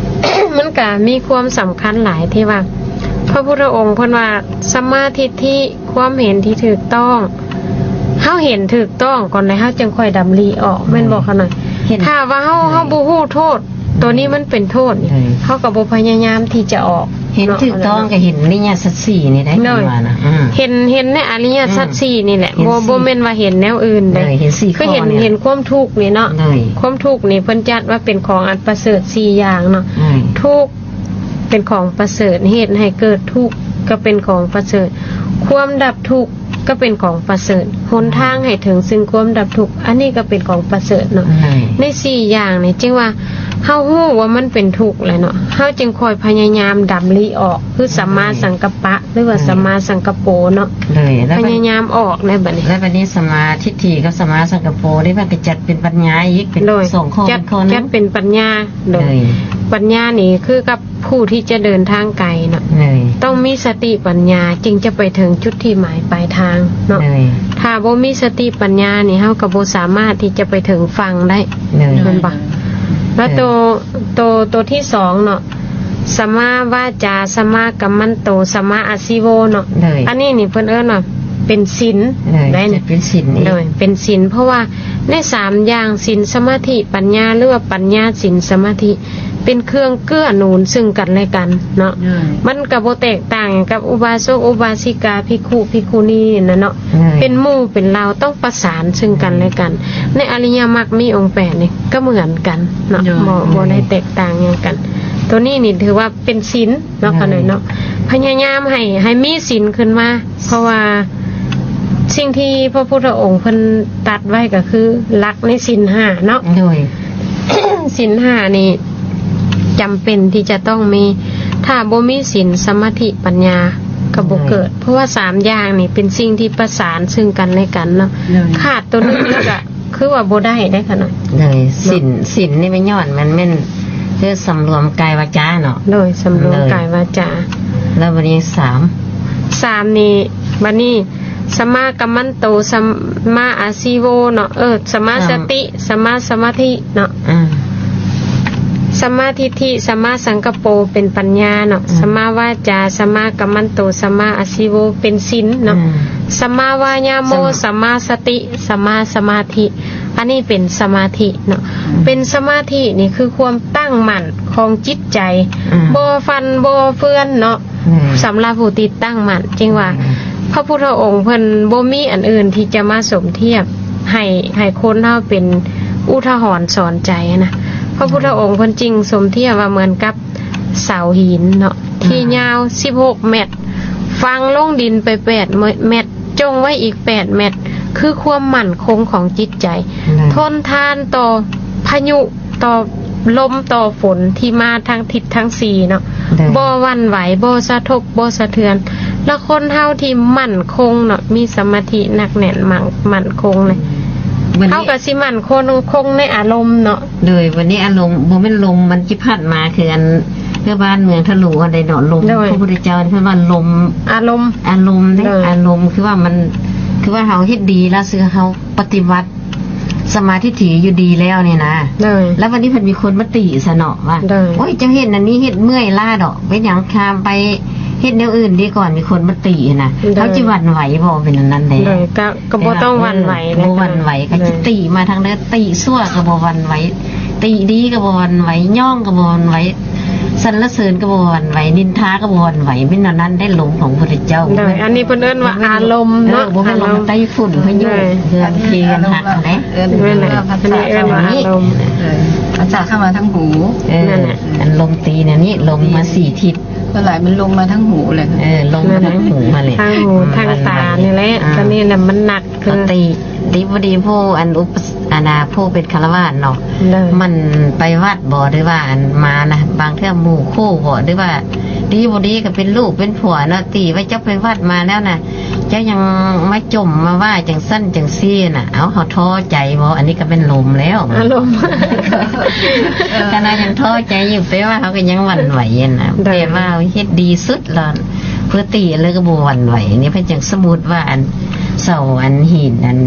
ມັນກະມີຄວາມສຳຄັນຫຼາຍ ທີ່ວ່າພະພຸດທະອົງເພິ່ນວ່າ ສຳມາທິດຖິ ຄວາມເຫັນທີ່ຖືກຕ້ອງ. ເຮົາເຫັນຖືກຕ້ອງກ່ອນ ແລ້ວເຮົາຈຶ່ງຄ່ອຍດຳລິອອກ ແມ່ນບໍ່ ໂດຍ ຂ້ານ້ອຍ? ເຫັນ ຖ້າວ່າເຮົາ ໂດຍ ເຮົາບໍ່ຮູ້ໂທດ ໂຕນີ້ ໂດຍ ມັນເປັນໂທດນີ້ ໂດຍ ເຮົາກໍບໍ່ພະຍາຍາມທີ່ຈະອອກ ເຫັນ ເນາະ ຖືກຕ້ອງ ກໍເຫັນອະລິຍະສັດສີ່ນີ້ໄດ໋ ໂດຍ ວ່ານະ ອືມ ເຫັນ ເຫັນໃນອະລິຍະສັດສີ່ນີ້ແຫຼະ ເຫັນ ບໍ່ ບໍ່ແມ່ນວ່າເຫັນແນວອື່ນໃດ໋ ໂດຍ ເຫັນສີ່ ຄືເຫັນ ເຫັນຄວາມທຸກນີ້ເນາະ ໂດຍ ຄວາມທຸກນີ້ເພິ່ນຈັດວ່າເປັນຂອງອັນປະເສີດສີ່ຢ່າງເນາະ ໂດຍ ທຸກ ເປັນຂອງປະເສີດ ເຮັດໃຫ້ເກີດທຸກກໍເປັນຂອງປະເສີດ ຄວາມດັບທຸກກໍເປັນຂອງປະເສີດ ຫົນທາງໃຫ້ເຖິງເຊິ່ງຄວາມດັບທຸກ ອັນນີ້ກໍເປັນຂອງປະເສີດເນາະ ໃນສີ່ຢ່າງນີ້ ຈຶ່ງວ່າເຮົາຮູ້ວ່າມັນເປັນທຸກແລ້ວເນາະ ເຮົາຈຶ່ງຄ່ອຍພະຍາຍາມດຳລິອອກ ຄືສຳມາສັງກັບປະ ຫຼືວ່າສຳມາສັງກັບໂປເນາະ ໂດຍ ແລ້ວບັດ ພະຍາຍາມອອກໃນບັດນີ້ ແລ້ວບັດນີ້ສຳມາທິດຖິກັບສຳມາສັງກັບໂປນີ້ ມັນກໍຈັດເປັນປັນຍາອີກ ເປັນ ໂດຍ ສອງຂໍ້ ຈັດ ເປັນຂໍ້ໜຶ່ງ ຈັດເປັນປັນຍາ ໂດຍ ໂດຍ ປັນຍານີ້ຄືກັບ ຜູ້ທີ່ຈະເດີນທາງໄກເນາະ ໂດຍ ຕ້ອງມີສະຕິປັນຍາຈຶ່ງຈະໄປເຖິງຈຸດທີ່ໝາຍປາຍທາງເນາະ ໂດຍ ຖ້າບໍ່ມີສະຕິປັນຍານີ້ ເຮົາກໍບໍ່ສາມາດທີ່ຈະໄປເຖິງຝັ່ງໄດ້ ໂດຍ ແມ່ນບໍ່? ແລ້ວໂຕ ໂຕ ໂຕທີສອງເນາະ ສຳມາວາຈາ ສຳມາກຳມັນໂຕ ສຳມາອາຊີໂວເນາະ ໂດຍ ອັນນີ້ນີ້ເພິ່ນເອີ້ນວ່າເປັນສິນ ໂດຍ ໄດ້ ເປັນສິນອີກ ໂດຍ ເປັນສິນ ເພາະວ່າໃນສາມຢ່າງ ສິນ ສະມາທິ ປັນຍາ ຫຼືວ່າປັນຍາ ສິນ ສະມາທິ ເປັນເຄື່ອງເກື້ອໜູນເຊິ່ງກັນແລະກັນເນາະ ໂດຍ ມັນກໍບໍ່ແຕກຕ່າງກັບອຸບາສົກ ອຸບາສິກາ ພິກຂຸ ພິກຂຸນີນະເນາະ ໂດຍ ເປັນໝູ່ເປັນເຫຼົ່າ ຕ້ອງປະສານເຊິ່ງກັນແລະກັນ ໃນອະລິຍະມັກມີອົງແປດນີ້ກໍເໝືອນກັນເນາະ ໂດຍ ບໍ່ ບໍ່ໄດ້ແຕກຕ່າງຫຍັງກັນ ໂຕນີ້ນີ້ຖືວ່າເປັນສິນເນາະ ໂດຍ ຂ້ານ້ອຍເນາະ ພະຍາຍາມໃຫ້ ໃຫ້ມີສິນຂຶ້ນມາ ເພາະວ່າສິ່ງທີ່ພະພຸດທະອົງເພິ່ນຕັດໄວ້ກໍຄືຫຼັກໃນສິນຫ້າເນາະ ໂດຍ ສິນຫ້ານີ້ຈຳເປັນທີ່ຈະຕ້ອງມີ ຖ້າບໍ່ມີສິນ ສະມາທິ ປັນຍາກໍບໍ່ເກີດ ໂດຍ ເພາະວ່າສາມຢ່າງນີ້ເປັນສິ່ງທີ່ປະສານເຊິ່ງກັນແລະກັນເນາະ ໂດຍ ຂາດໂຕໜຶ່ງແລ້ວກໍຄືວ່າບໍ່ໄດ້ເດ້ຂະນ້ອຍ ໂດຍ ເນາະ ສິນ ສິນນີ້ແມ່ນຍ້ອນມັນແມ່ນ ຄືສຳລວມກາຍວາຈາເນາະ ໂດຍ ສຳລວມ ໂດຍ ກາຍວາຈາ ແລ້ວບັດນີ້ສາມ ສາມນີ້ ບັດນີ້ ສຳມາກຳມັນໂຕ ສຳມາອາຊີໂວເນາະ ເອີ ສຳມາສະຕິ ສຳມາສະມາທິເນາະ ອາ ສຳມາທິດຖິ ສຳມາສັງກັບໂປ ເປັນປັນຍາເນາະ ອາ ສຳມາວາຈາ ສຳມາກຳມັນໂຕ ສຳມາອາຊີໂວ ເປັນສິນເນາະ ອາ ສຳມາວາຍາໂມ ສຳມາສະຕິ ສຳມາສະມາທິ ອັນນີ້ເປັນສະມາທິເນາະ ອາ ເປັນສະມາທິນີ້ຄືຄວາມຕັ້ງໝັ້ນຂອງຈິດໃຈ ອາ ບໍ່ຟັ່ນບໍ່ເຟືອນເນາະ ແມ່ນ ສຳລັບຜູ້ທີ່ຕັ້ງໝັ້ນ ຈຶ່ງວ່າ ແມ່ນ ພະພຸດທະອົງເພິ່ນບໍ່ມີອັນອື່ນທີ່ຈະມາສົມທຽບໃຫ້ ໃຫ້ຄົນເຮົາເປັນອຸທາຫອນສອນໃຈນະ ພະພຸດທະອົງເພິ່ນຈຶ່ງສົມທຽບວ່າເໝືອນກັບເສົາຫີນເນາະ ທີ່ຍາວສິບຫົກແມັດ ຝັງລົງດິນໄປແປດແມັດ ຈົ່ງໄວ້ອີກແປດແມັດ ຄືຄວາມໝັ້ນຄົງຂອງຈິດໃຈ ແມ່ນ ທົນທານຕໍ່ພາຍຸ ຕໍ່ລົມຕໍ່ຝົນທີ່ມາທາງທິດທັງສີ່ເນາະ ໂດຍ ບໍ່ຫວັ່ນໄຫວ ບໍ່ສະທົບ ບໍ່ສະເທືອນ ແຕ່ຄົນເຮົາທີ່ໝັ້ນຄົງເນາະ ມີສະມາທິໜັກແໜ້ນ ໝັ້ນ ໝັ້ນຄົງນະ ເຮົາກໍຊິໝັ້ນຄົງ ຄົງໃນອາລົມເນາະ. ໂດຍ ບັດນີ້ອາລົມ ບໍ່ແມ່ນລົມມັນຊິພັດມາ ຄືອັນ ຄືບ້ານເມືອງທະລຸອັນໃດເນາະ ລົມ ໂດຍ ພະພຸດທະເຈົ້າເພິ່ນວ່າລົມ ອາລົມ ອາລົມເດ້ ໂດຍ ອາລົມ ຄືວ່າມັນ ຄືວ່າເຮົາເຮັດດີແລ້ວ ຊື່ເຮົາປະຕິບັດ ສຳມາທິດຖິຢູ່ດີແລ້ວນີ້ນະ. ໂດຍ ແລ້ວວັນນີ້ເພິ່ນມີຄົນມາຕິຊະເນາະວ່າ ໂດຍ ໂອ້ຍ ເຈົ້າເຮັດອັນນີ້ເຮັດເມື່ອຍລ້າດອກ ເປັນຫຍັງ ຄາມໄປເຮັດແນວອື່ນດີກ່ອນ. ມີຄົນມາຕິນະ ໂດຍ ເຮົາຊິຫວັ່ນໄຫວບໍ່? ເປັນອັນນັ້ນເດ້. ໂດຍ ກໍ ກໍບໍ່ຕ້ອງຫວັ່ນໄຫວ ບໍ່ຫວັ່ນໄຫວ ໂດຍ ກໍຊິຕິມາທາງໃດ ຕິຊົ່ວກໍບໍ່ຫວັ່ນໄຫວ ຕິດີກໍບໍ່ຫວັ່ນໄຫວ ຍ້ອງກໍບໍ່ຫວັ່ນໄຫວ ສັນລະເສີນກໍບໍ່ຫວັ່ນໄຫວ ນິນທາກໍບໍ່ຫວັ່ນໄຫວ. ແມ່ນແນວນັ້ນໄດ້ລົມຂອງພະພຸດທະເຈົ້າ. ໂດຍ ອັນນີ້ເພິ່ນເອີ້ນວ່າອາລົມເນາະ ອາລົມ ບໍ່ແມ່ນລົມໃຕ້ຝຸ່ນພາຍຸ ເອີ ເຮືອນເຄກັນຫັກຫັ້ນເດ້. ເອີ ແມ່ນແຫຼະ ອັນນີ້ເອີ້ນວ່າອາລົມ ເອີ ພັດສາເຂົ້າມາທາງຫູ ເອີ ນັ້ນແຫຼະ ອັນລົມຕີແນວນີ້ ລົມມາສີ່ທິດ ສ່ວນຫຼາຍມັນລົມມາທາງຫູແຫຼະ. ເອີ ລົມມາທາງຫູຫັ້ນແຫຼະ ທາງຫູ ອືມ ທາງຕານີ້ແຫຼະ. ອ່າ ຕອນນີ້ນະມັນໜັກ ປົກກະຕິດີບໍ່ດີ ຜູ້ອັນອຸປະ ອັນນ່າ ຜູ້ເປັນຄາລະວາດເນາະ ໂດຍ ມັນໄປວັດບໍ່ ຫຼືວ່າອັນມານະ ບາງເທື່ອໝູ່ຄູ່ບໍ່ ຫຼືວ່າດີບໍ່ດີກໍເປັນລູກເປັນຜົວເນາະ ຕິວ່າເຈົ້າໄປວັດມາແລ້ວນະ ເຈົ້າຍັງມາຈົ່ມມາວ່າຈັ່ງຊັ້ນຈັ່ງຊີ້ນະ. ເອົາ ເຮົາທໍ້ໃຈບໍ່? ອັນນີ້ກໍແມ່ນລົມແລ້ວ ອາລົມ ຂະໜາດຍັງທໍ້ໃຈຢູ່ ແປວ່າເຮົາກໍຍັງຫວັ່ນໄຫວຫັ້ນນະ ໂດຍ ແປວ່າເຮົາເຮັດດີສຸດແລ້ວ ເພື່ອຕີເລີຍກໍບໍ່ຫວັ່ນໄຫວ. ນີ້ເພິ່ນຈັ່ງສະໝຸດວ່າອັນເສົາອັນຫີນອັນ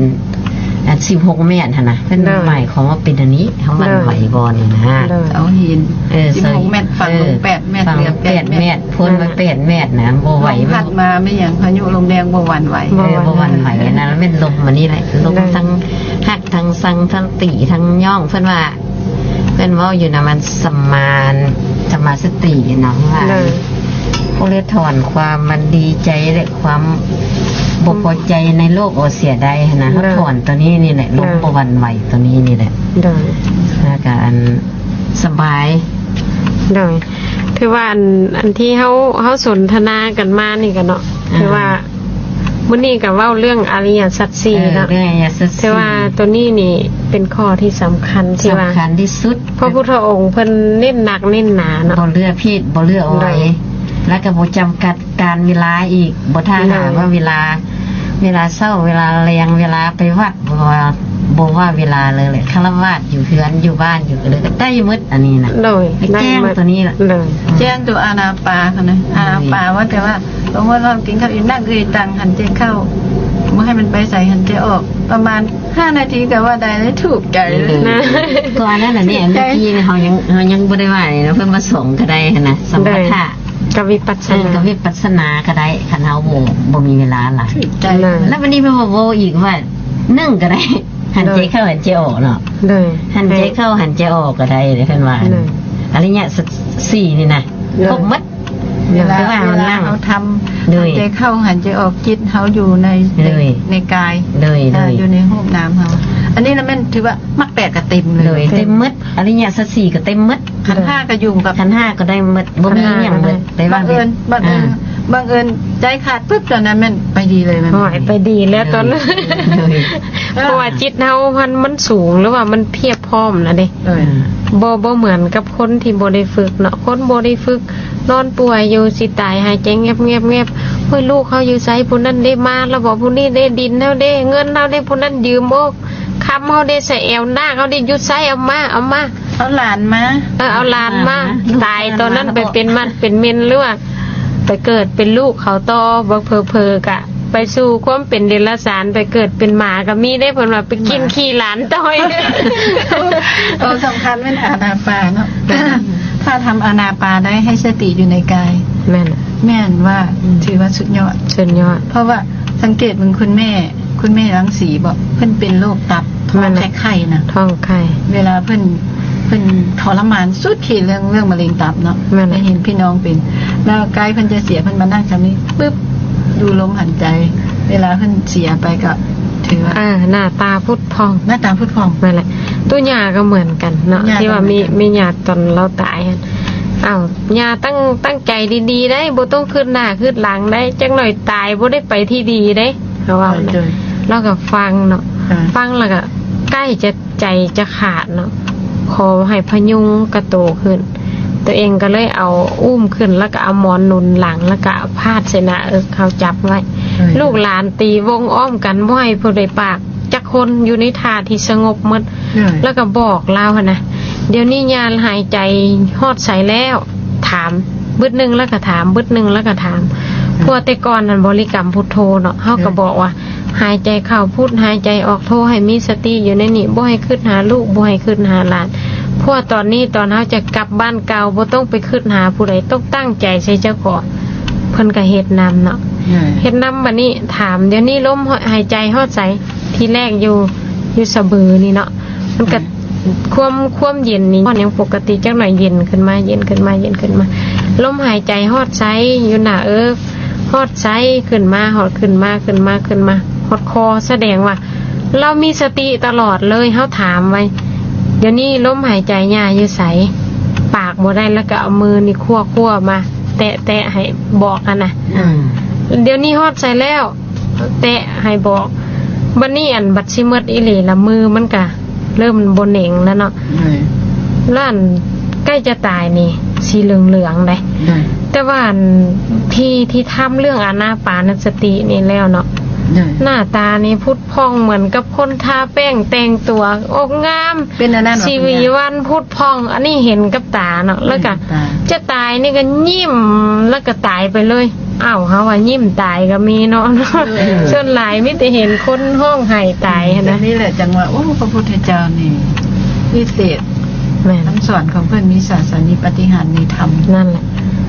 ອັນສິບຫົກແມັດຫັ້ນນະ ເພິ່ນ ໂດຍ ໝາຍຄວາມວ່າເປັນອັນນີ້ ເຮົາຫວັ່ນ ໂດຍ ໄຫວບໍ່ນີ້ນະ. ໂດຍ ເສົາຫີນ ເອີ ສິບຫົກແມັດ ຝັງລົງ ເອີ ແປດແມັດ ຝັງແປດແມັດ ໂພນໄວ້ແປດແມັດນະ ບໍ່ໄຫວ ລົມພັດມາແມ່ນຫຍັງ ພາຍຸລົມແຮງບໍ່ຫວັ່ນໄຫວ ບໍ່ ເອີ ຫວັ່ນໄຫວ ບໍ່ຫວັ່ນໄຫວ. ອັນນັ້ນແມ່ນລົມອັນນີ້ແຫຼະ ລົມ ໂດຍ ທັງຮັກທັງຊັງ ທັງຕິທັງຍ້ອງ ເພິ່ນວ່າ ເພິ່ນເວົ້າຢູ່ນຳ ອັນສຳມານ ສຳມາສະຕິເນາະ ເພິ່ນວ່າ ໂດຍ ຜູ້ເລີດຖອນຄວາມມັນດີໃຈ ແລະ ຄວາມບໍ່ພໍໃຈໃນໂລກ ໂອ ເສຍດາຍຫັ້ນນະ ໂດຍ ເຮົາຖອນຕົວນີ້ນີ້ແຫຼະ ລົມ ໂດຍ ບໍ່ຫວັ່ນໄຫວຕົວນີ້ນີ້ແຫຼະ ໂດຍ ແລ້ວກະອັນສະບາຍ ໂດຍ ຖືວ່າອັນ ອັນທີ່ເຮົາ ເຮົາສົນທະນາກັນມານີ້ກະເນາະ ອ່າ ຖືວ່າ ມື້ນີ້ກໍເວົ້າເລື່ອງອະລິຍະສັດສີ່ເນາະ ເອີ ເລື່ອງອະລິຍະສັດສີ່ ແຕ່ວ່າໂຕນີ້ນີ້ເປັນຂໍ້ທີ່ສຳຄັນ ທີ່ວ່າ ສຳຄັນທີ່ສຸດ ພະພຸດທະອົງເພິ່ນເນັ້ນໜັກເນັ້ນໜາເນາະ ບໍ່ເລືອກເພດ ບໍ່ເລືອກອວຍ ແລ້ວກໍບໍ່ຈຳກັດການເວລາອີກ ບໍ່ຖ້າຫາວ່າເວລາ ເວລາເຊົ້າ ເວລາແລງ ເວລາໄປວັດ ບໍ່ວ່າ ບໍ່ວ່າເວລາເລີຍແຫຼະ ຄາລະວາດຢູ່ເຮືອນ ຢູ່ບ້ານ ຢູ່ເລີຍກໍໄດ້ໝົດ ອັນນີ້ນະ ໂດຍ ໄດ້ແຈ້ງໂຕນີ້ລະ ໂດຍ ແຈ້ງໂຕອານາປາຫັ້ນນະ ອານາປາ ວ່າແຕ່ວ່າ ສົມມຸດວ່າກິນເຂົ້າອີ່ມ ນັ່ງເອີ່ຍຕັງ ຫັນໃຈເຂົ້າ ບໍ່ໃຫ້ມັນໄປໃສ ຫັນໃຈອອກ ປະມານຫ້ານາທີກໍວ່າໄດ້ ຖືກໃຈເລີຍ ເອີ ນະ ກໍອັນນັ້ນແຫຼະນີ້ ເມື່ອກີ້ເຮົາຍັງ ເຮົາຍັງບໍ່ໄດ້ວ່າເນາະ ເພິ່ນວ່າສອງກໍໄດ້ຫັ້ນນະ ສະມະຖະ ໂດຍ ກັບວິປັດສະນາ ເອີ ກັບວິປັດສະນາກໍໄດ້ ຄັນເຮົາບໍ່ ບໍ່ມີເວລາຫຼາຍ ຖືກໃຈ ແລ້ວບັດນີ້ເພິ່ນວ່າບໍ່ອີກວ່າ ໜຶ່ງກໍໄດ້ ຫັນໃຈເຂົ້າ ໂດຍ ຫັນໃຈອອກເນາະ ໂດຍ ຫັນໃຈເຂົ້າ ຫັນໃຈອອກກໍໄດ້ເດ້ ເພິ່ນວ່າ ໂດຍ ອະລິຍະສັດສີ່ນີ້ນະ ໂດຍ ຄົບໝົດ ເວລາ ເວລາເຮົາທຳ ໂດຍ ຫັນໃຈເຂົ້າ ຫັນໃຈອອກ ຈິດເຮົາຢູ່ໃນ ໂດຍ ໃນກາຍ ໂດຍ ເອີ ໂດຍ ຢູ່ໃນຮູບນາມເຮົາ ອັນນີ້ລະແມ່ນຖືວ່າ ມັກແປດກໍເຕັມເລີຍ ໂດຍ ເຕັມໝົດ ອະລິຍະສັດສີ່ກໍເຕັມໝົດ ຂັນຫ້າກໍຢູ່ກັບ ຂັນຫ້າກໍໄດ້ໝົດ ບໍ່ມີຫຍັງເລີຍ ບັງເອີນ ບັງເອີນ ອ່າ ບັງເອີນໃຈຂາດປຶບ ຕອນນັ້ນແມ່ນໄປດີເລີຍ ໂອ້ຍ ໄປດີແລ້ວຕອນນັ້ນ ໂດຍ ເພາະວ່າຈິດເຮົາຫັ້ນມັນສູງ ຫຼືວ່າມັນພຽບພ້ອມນະເດ້ ໂດຍ ບໍ່ ບໍ່ເໝືອນກັບຄົນທີ່ບໍ່ໄດ້ຝຶກເນາະ ຄົນບໍ່ໄດ້ຝຶກ ນອນປ່ວຍຢູ່ຊິຕາຍ ຫາຍໃຈແງບໆໆ ໂອ້ຍ ລູກເຮົາຢູ່ໃສ ຜູ້ນັ້ນເດ້ມາແລ້ວບໍ່ ຜູ້ນີ້ເດ້ ດິນເຮົາເດ້ ເງິນເຮົາເດ້ ຜູ້ນັ້ນຢືມ ໂອ້ ຄຳເຮົາເດ້ ໃສ່ແອວນາກເຮົາເດ້ ຢູ່ໃສ ເອົາມາ ເອົາມາ ເອົາຫຼານມາ ເອີ ເອົາຫຼານມາ ເອົາຫຼານມາ ຕາຍຕອນນັ້ນໄປເປັນໝັດເປັນເມັນ ຫຼືວ່າໄປເກີດເປັນລູກເຂົາຕໍ່ ບໍ່ເຜີໆກະໄປສູ່ຄວາມເປັນເດຍລະສານ ໄປເກີດເປັນໝາກໍມີເດ້ ເພິ່ນວ່າໄປກິນ ໝາ ຂີ້ຫຼານຕ່ອຍ ໂຕສຳຄັນແມ່ນອານາປາເນາະ ຖ້າທຳອານາປາໄດ້ ໃຫ້ສະຕິຢູ່ໃນກາຍ ແມ່ນ ແມ່ນວ່າ ອືມ ຖືວ່າສຸດຍອດ ສຸດຍອດ ເພາະວ່າສັງເກດເບິ່ງຄຸນແມ່ ຄຸນແມ່ລັງສີບໍ ເພິ່ນເປັນໂລກຕັບ ທ້ອງໄຂ່ນະ ທ້ອງໄຂ່ ເວລາເພິ່ນ ເພິ່ນທໍລະມານສຸດຂີດເລື່ອງ ເລື່ອງມະເຮັງຕັບເນາະ ແມ່ນ ໄດ້ເຫັນພີ່ນ້ອງເປັນ ແລ້ວໃກ້ເພິ່ນຈະເສຍ ເພິ່ນມານັ່ງຊ່ຳນີ້ປຶບ ດູລົມຫາຍໃຈ ເວລາເພິ່ນເສຍໄປກໍຖືວ່າ ເອີ ໜ້າຕາຜຸດຜ່ອງ ໜ້າຕາຜຸດຜ່ອງ ນັ້ນແຫຼະ ຕຸຍ່າກໍເໝືອນກັນເນາະ ຕຸຍ່າກໍເໝືອນກັນ ທີ່ວ່າມີ ມີຍາຕອນລາວຕາຍຫັ້ນ ອ້າວ ຍ່າຕັ້ງ ຕັ້ງໃຈດີໆໄດ໋ ບໍ່ຕ້ອງຄຶດໜ້າຄຶດຫຼັງໄດ໋ ຈັກໜ້ອຍຕາຍບໍ່ໄດ້ໄປທີ່ດີເດ້ ເຮົາເວົ້ານະ ໂດຍ ລາວກໍຟັງເນາະ ອ່າ ຟັງແລ້ວກໍໃກ້ຈະ ໃຈຈະຂາດເນາະ ຂໍໃຫ້ພະຍຸງກະໂຕຂຶ້ນ ຕົວເອງກໍເລີຍເອົາອຸ້ມຂຶ້ນ ແລ້ວກໍເອົາໝອນໜູນຫຼັງ ແລ້ວກໍພາດໃສ່ໜ້າເອິກເຮົາຈັບໄວ້. ເອີຍ ລູກຫຼານຕີວົງອ້ອມກັນ ບໍ່ໃຫ້ຜູ້ໃດປາກຈັກຄົນ ຢູ່ໃນທ່າທີ່ສະຫງົບໝົດ. ເອີຍ ແລ້ວກໍບອກລາວຫັ້ນນະ, ດຽວນີ້ຍ່າຫາຍໃຈຮອດໃສແລ້ວ? ຖາມບຶດໜຶ່ງ ແລ້ວກໍຖາມບຶດໜຶ່ງ ແລ້ວກໍຖາມ. ເອີຍ ເພາະວ່າແຕ່ກ່ອນຫັ້ນບໍລິກຳພຸດໂທເນາະ, ເຮົາກໍ ເອີຍ ບອກວ່າ ຫາຍໃຈເຂົ້າພຸດ ຫາຍໃຈອອກໂທ ໃຫ້ມີສະຕິຢູ່ໃນນີ້ ບໍ່ໃຫ້ຄິດຫາລູກ ບໍ່ໃຫ້ຄິດຫາຫຼານ. ເພາະວ່າຕອນນີ້ ຕອນເຮົາຈະກັບບ້ານເກົ່າ ບໍ່ຕ້ອງໄປຄິດຫາຜູ້ໃດ ຕ້ອງຕັ້ງໃຈໃສ່ເຈົ້າຂອງ. ເພິ່ນກໍເຮັດນຳເນາະ ເອີຍ ເຮັດນຳ. ບັດນີ້ຖາມ ດຽວນີ້ລົມຫາຍໃຈຮອດໃສ? ທີແລກຢູ່ ຢູ່ສະເບີນີ້ເນາະ ມັນກໍ ເອີຍ ຄວາມ ຄວາມເຢັນນີ້ ມັນຍັງປົກກະຕິ ຈັກໜ້ອຍເຢັນຂຶ້ນມາ ເຢັນຂຶ້ນມາ ເຢັນຂຶ້ນມາ. ລົມຫາຍໃຈຮອດໃສ? ຢູ່ໜ້າເອິກ ຮອດໃສ? ຂຶ້ນມາ ຮອດ ຂຶ້ນມາ ຂຶ້ນມາ ຂຶ້ນມາ ຮອດຄໍ. ສະແດງວ່າລາວມີສະຕິຕະຫຼອດເລີຍ. ເຮົາຖາມໄວ້ ດຽວນີ້ລົມຫາຍໃຈຍ່າຢູ່ໃສ? ປາກບໍ່ໄດ້ ແລ້ວກໍເອົາມືນີ້ຄວ້າໆມາ ແຕະໆໃຫ້ບອກຫັ້ນນະ. ອືມ ດຽວນີ້ຮອດໃສແລ້ວ? ແຕະໃຫ້ບອກ. ບັດນີ້ ອັນ ບັດຊິໝົດອີ່ຫຼີລະ ມືມັນກະເລີ່ມບໍ່ເໜັງແລ້ວເນາະ. ເອີຍ ແລ້ວ ອັນ ໃກ້ຈະຕາຍນີ້ ສີເຫຼືອງໆເດ້. ເອີຍ ແຕ່ວ່າ ອັນ ທີ່ ທີ່ທຳເລື່ອງອານາປານະສະຕິນີ້ແລ້ວເນາະ. ເອີຍ ໜ້າຕານີ້ຜຸດຜ່ອງ ເໝືອນກັບຄົນທາແປ້ງແຕ່ງຕົວອອກງາມ ເປັນອັນນັ້ນ ຊີວິວັນ ຜຸດຜ່ອງ. ອັນນີ້ເຫັນກັບຕາເນາະ. ເອີຍ ແລ້ວກະ ຕາ ຈະຕາຍນີ້ກໍຍິ້ມ ແລ້ວກໍຕາຍໄປເລີຍ. ອ້າວ ເຮົາວ່າຍິ້ມຕາຍກໍມີເນາະ. ເອີ ສ່ວນຫຼາຍມີແຕ່ເຫັນຄົນຮ້ອງໄຫ້ຕາຍຫັ້ນນະ. ແບບນີ້ແຫຼະ ຈັ່ງວ່າ ໂອ້ ພະພຸດທະເຈົ້ານີ້ວິເສດ. ແມ່ນ ຄຳສອນຂອງເພິ່ນມີສາສະນິກປາຕິຫານໃນທຳ. ນັ້ນແຫຼະ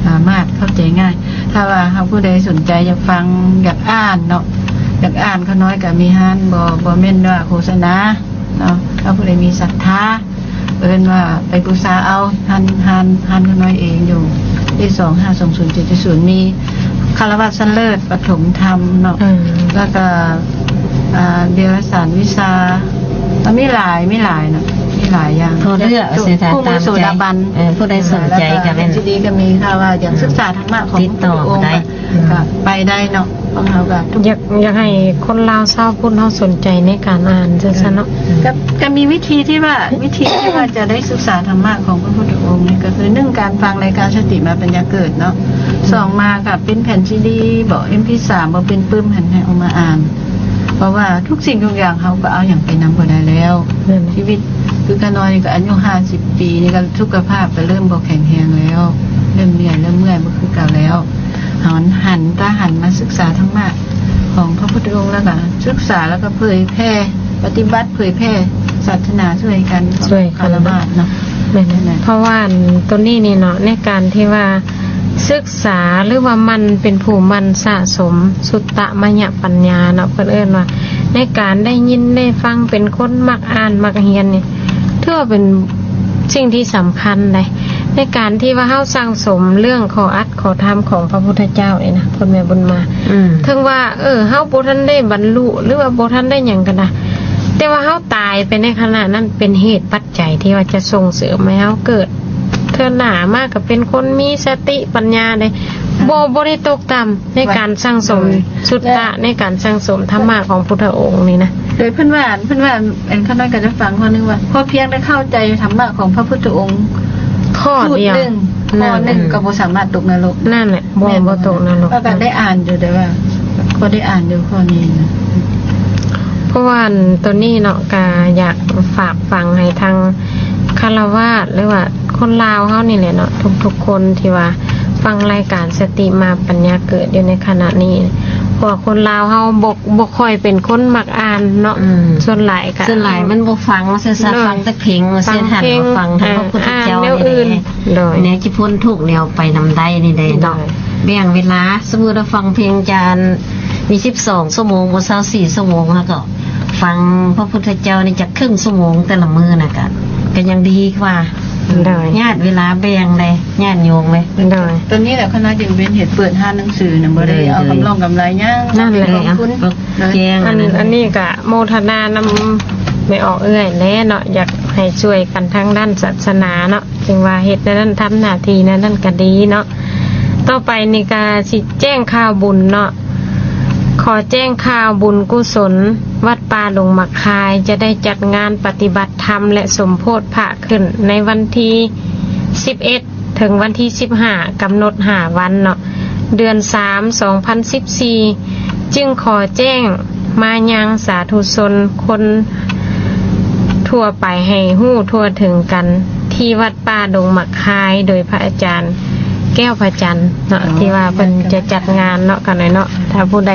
ສາມາດເຂົ້າໃຈງ່າຍ. ຖ້າວ່າເຮົາຜູ້ໃດສົນໃຈຢາກຟັງ ຢາກອ່ານເນາະ ຢາກອ່ານ ຂ້ານ້ອຍກໍມີຮ້ານ ບໍ່ ບໍ່ແມ່ນວ່າໂຄສະນາເນາະ. ຖ້າຜູ້ໃດມີສັດທາ ເອີ້ນວ່າໄປບູຊາເອົາ. ຮ້ານ ຮ້ານ ຮ້ານຂ້ານ້ອຍເອງຢູ່ເລກສອງ ຫ້າສອງສູນ ເຈັດເຈັດສູນ ມີຄາລະວາດຊັ້ນເລີດ ປະຖົມທຳເນາະ. ເອີ ແລ້ວກໍ ອ່າ ເດລະສານວິຊາ ມັນມີຫຼາຍ ມີຫຼາຍເນາະ ມີຫຼາຍຢ່າງ. ເພື່ອເລືອກເອົາ ຜູ້ມີໂສດາບັນ ເອີ ຜູ້ໃດສົນໃຈກໍແມ່ນ ແລ້ວກໍເປັນຊິດີກໍມີ. ຖ້າວ່າຢາກ ອືມ ສຶກສາທຳມະຂອງ ຕິດຕໍ່ ພະພຸດທະອົງ ກໍໄດ້ ກໍໄປໄດ້ເນາະ. ຂອງເຮົາກໍ ຢາກ ຢາກໃຫ້ຄົນລາວຊາວພຸດເຮົາສົນໃຈໃນການອ່ານ ຈັ່ງຊັ້ນເນາະ. ອືມ ກໍ ກໍມີວິທີທີ່ວ່າ ວິທີທີ່ວ່າຈະໄດ້ສຶກສາທຳມະຂອງພະພຸດທະອົງນີ້ ກໍຄື ໜຶ່ງ ການຟັງລາຍການສະຕິມາປັນຍາເກີດເນາະ. ອືມ ສອງ ມາກໍເປັນແຜ່ນຊີດີບໍ ເອັມພີສາມບໍ ເປັນປຶ້ມຫັ້ນ ໃຫ້ເອົາມາອ່ານ. ເພາະວ່າທຸກສິ່ງທຸກຢ່າງເຮົາກໍເອົາຫຍັງໄປນຳບໍ່ໄດ້ແລ້ວ. ແມ່ນ ຊີວິດ ຄືຂ້ານ້ອຍນີ້ກໍອາຍຸຫ້າສິບປີນີ້ ກໍສຸຂະພາບກໍເລີ່ມບໍ່ແຂງແຮງແລ້ວ ເລີ່ມເມື່ອຍ ເລີ່ມເມື່ອຍບໍ່ຄືເກົ່າແລ້ວ. ເຮົາຫັນ ຖ້າຫັນມາສຶກສາທຳມະຂອງພະພຸດທະອົງ ແລ້ວກໍສຶກສາ ແລ້ວກໍເຜີຍແຜ່ ປະຕິບັດ ເຜີຍແຜ່ສາສະໜາ ຊ່ວຍກັນ ຊ່ວຍກັນ ຄາລະວາດເນາະ. ແມ່ນ ເພາະວ່າ ອັນ ໂຕນີ້ນີ້ເນາະ ໃນການທີ່ວ່າສຶກສາ ຫຼືວ່າໝັ່ນ ເປັນຜູ້ໝັ່ນສະສົມສຸດຕະມະຍະປັນຍາເນາະ ເພິ່ນເອີ້ນວ່າ ໃນການໄດ້ຍິນໄດ້ຟັງ ເປັນຄົນມັກອ່ານມັກຮຽນນີ້ ຖືວ່າເປັນສິ່ງທີ່ສຳຄັນໃດ ໃນການທີ່ວ່າເຮົາສັ່ງສົມເລື່ອງຂໍ້ອັດຂໍ້ທຳຂອງພະພຸດທະເຈົ້ານີ້ນະ ພໍ່ແມ່ບຸນມາ. ອືມ ເຖິງວ່າ ເອີ ເຮົາບໍ່ທັນໄດ້ບັນລຸ ຫຼືວ່າບໍ່ທັນໄດ້ຫຍັງກໍໄດ້ ແຕ່ວ່າເຮົາຕາຍໄປໃນຂະນະນັ້ນ ເປັນເຫດປັດໃຈທີ່ວ່າຈະສົ່ງເສີມໃຫ້ເຮົາເກີດເທື່ອໜ້າມາ ກໍເປັນຄົນມີສະຕິປັນຍາເດ້. ອືມ ບໍ່ ບໍ່ໄດ້ຕົກຕ່ຳໃນການສັ່ງສົມ ໂດຍ ສຸດຕະ ໃນການສັ່ງສົມທຳມະຂອງພຸດທະອົງນີ້ນະ. ໂດຍ ເພິ່ນວ່າ ເພິ່ນວ່າ ອັນ ຂ້ານ້ອຍກໍຈະຟັງຂໍ້ໜຶ່ງວ່າ ພໍພຽງໄດ້ເຂົ້າໃຈທຳມະຂອງພະພຸດທະອົງ ຂໍ້ດຽວ ສູດໜຶ່ງ ນັ້ນ ຂໍ້ໜຶ່ງ ອືມ ກໍບໍ່ສາມາດຕົກນະລົກ. ນັ້ນແຫຼະ ບໍ່ ແມ່ນ ບໍ່ຕົກນະລົກ. ເຮົາກໍໄດ້ອ່ານຢູ່ ແຕ່ວ່າ ກໍໄດ້ອ່ານຢູ່ຂໍ້ນີ້ນະ. ເພາະວ່າ ອັນ ໂຕນີ້ເນາະ ກໍຢາກຝາກຝັງໃຫ້ທາງຄາລະວາດ ຫຼືວ່າຄົນລາວເຮົານີ້ແຫຼະເນາະ ທຸກໆຄົນທີ່ວ່າຟັງລາຍການສະຕິມາປັນຍາເກີດຢູ່ໃນຂະນະນີ້ ເພາະວ່າຄົນລາວເຮົາບໍ່ ບໍ່ຄ່ອຍເປັນຄົນມັກອ່ານເນາະ. ອືມ ສ່ວນຫຼາຍກະ ສ່ວນຫຼາຍມັນບໍ່ຟັງ ວ່າຊັ້ນຊະ. ໂດຍ ຟັງແຕ່ເພງ ວ່າຊັ້ນ ຫັນມາຟັງທາງ ເອີ ພະພຸດທະເຈົ້າ ອ່ານແນວອື່ນ ນີ້ແຫຼະ ໂດຍ ແນວຊິພົ້ນທຸກແນວໄປນຳໄດ້ນີ້ເດ້ເນາະ. ໂດຍ ແບ່ງເວລາ ສົມມຸດວ່າຟັງເພງຈານມີສິບສອງຊົ່ວໂມງ ບໍ່ ຊາວສີ່ຊົ່ວໂມງ ແລ້ວກໍຟັງພະພຸດທະເຈົ້ານີ້ຈັກເຄິ່ງຊົ່ວໂມງແຕ່ລະມື້ນະ ກະ ກະຍັງດີກວ່າ. ໂດຍ ຍາດເວລາແບ່ງເດ້ ຍາດໂຍມເດ້. ໂດຍ ໂຕນີ້ແຫຼະ ຄະນະຈຶ່ງເປັນເຫດເປີດຮ້ານໜັງສືນະ ບໍ່ໄດ້ເອົາ ໂດຍ ກຳລັງກຳໄລຫຍັງ ນັ້ນແຫຼະ ເອົາບຸນຄຸນ. ໂດຍ ອັນ ອັນນີ້ກະໂມທະນານຳແມ່ອອກເອື້ອຍແຫຼະເນາະ ຢາກໃຫ້ຊ່ວຍກັນທາງດ້ານສາສະໜາເນາະ ຈຶ່ງວ່າເຮັດແນວນັ້ນ ທຳໜ້າທີ່ແນວນັ້ນກະດີເນາະ. ຕໍ່ໄປນີ້ກະຊິແຈ້ງຂ່າວບຸນເນາະ ຂໍແຈ້ງຂ່າວບຸນກຸສົນ ວັດປ່າດົງໝາກຄາຍ ຈະໄດ້ຈັດງານປະຕິບັດທຳ ແລະ ສົມໂພດພະຂຶ້ນໃນວັນທີສິບເອັດ ເຖິງວັນທີສິບຫ້າ ກຳນົດຫ້າວັນເນາະ ເດືອນສາມ ສອງພັນສິບສີ່ ຈຶ່ງຂໍແຈ້ງມາຍັງສາທຸຊົນຄົນທົ່ວໄປໃຫ້ຮູ້ທົ່ວເຖິງກັນ ທີ່ວັດປ່າດົງໝາກຄາຍ ໂດຍພະອາຈານແກ້ວພະຈັນເນາະ ອໍ ທີ່ວ່າເພິ່ນຈະຈັດງານເນາະ ກັນເນາະ. ຖ້າຜູ້ໃດ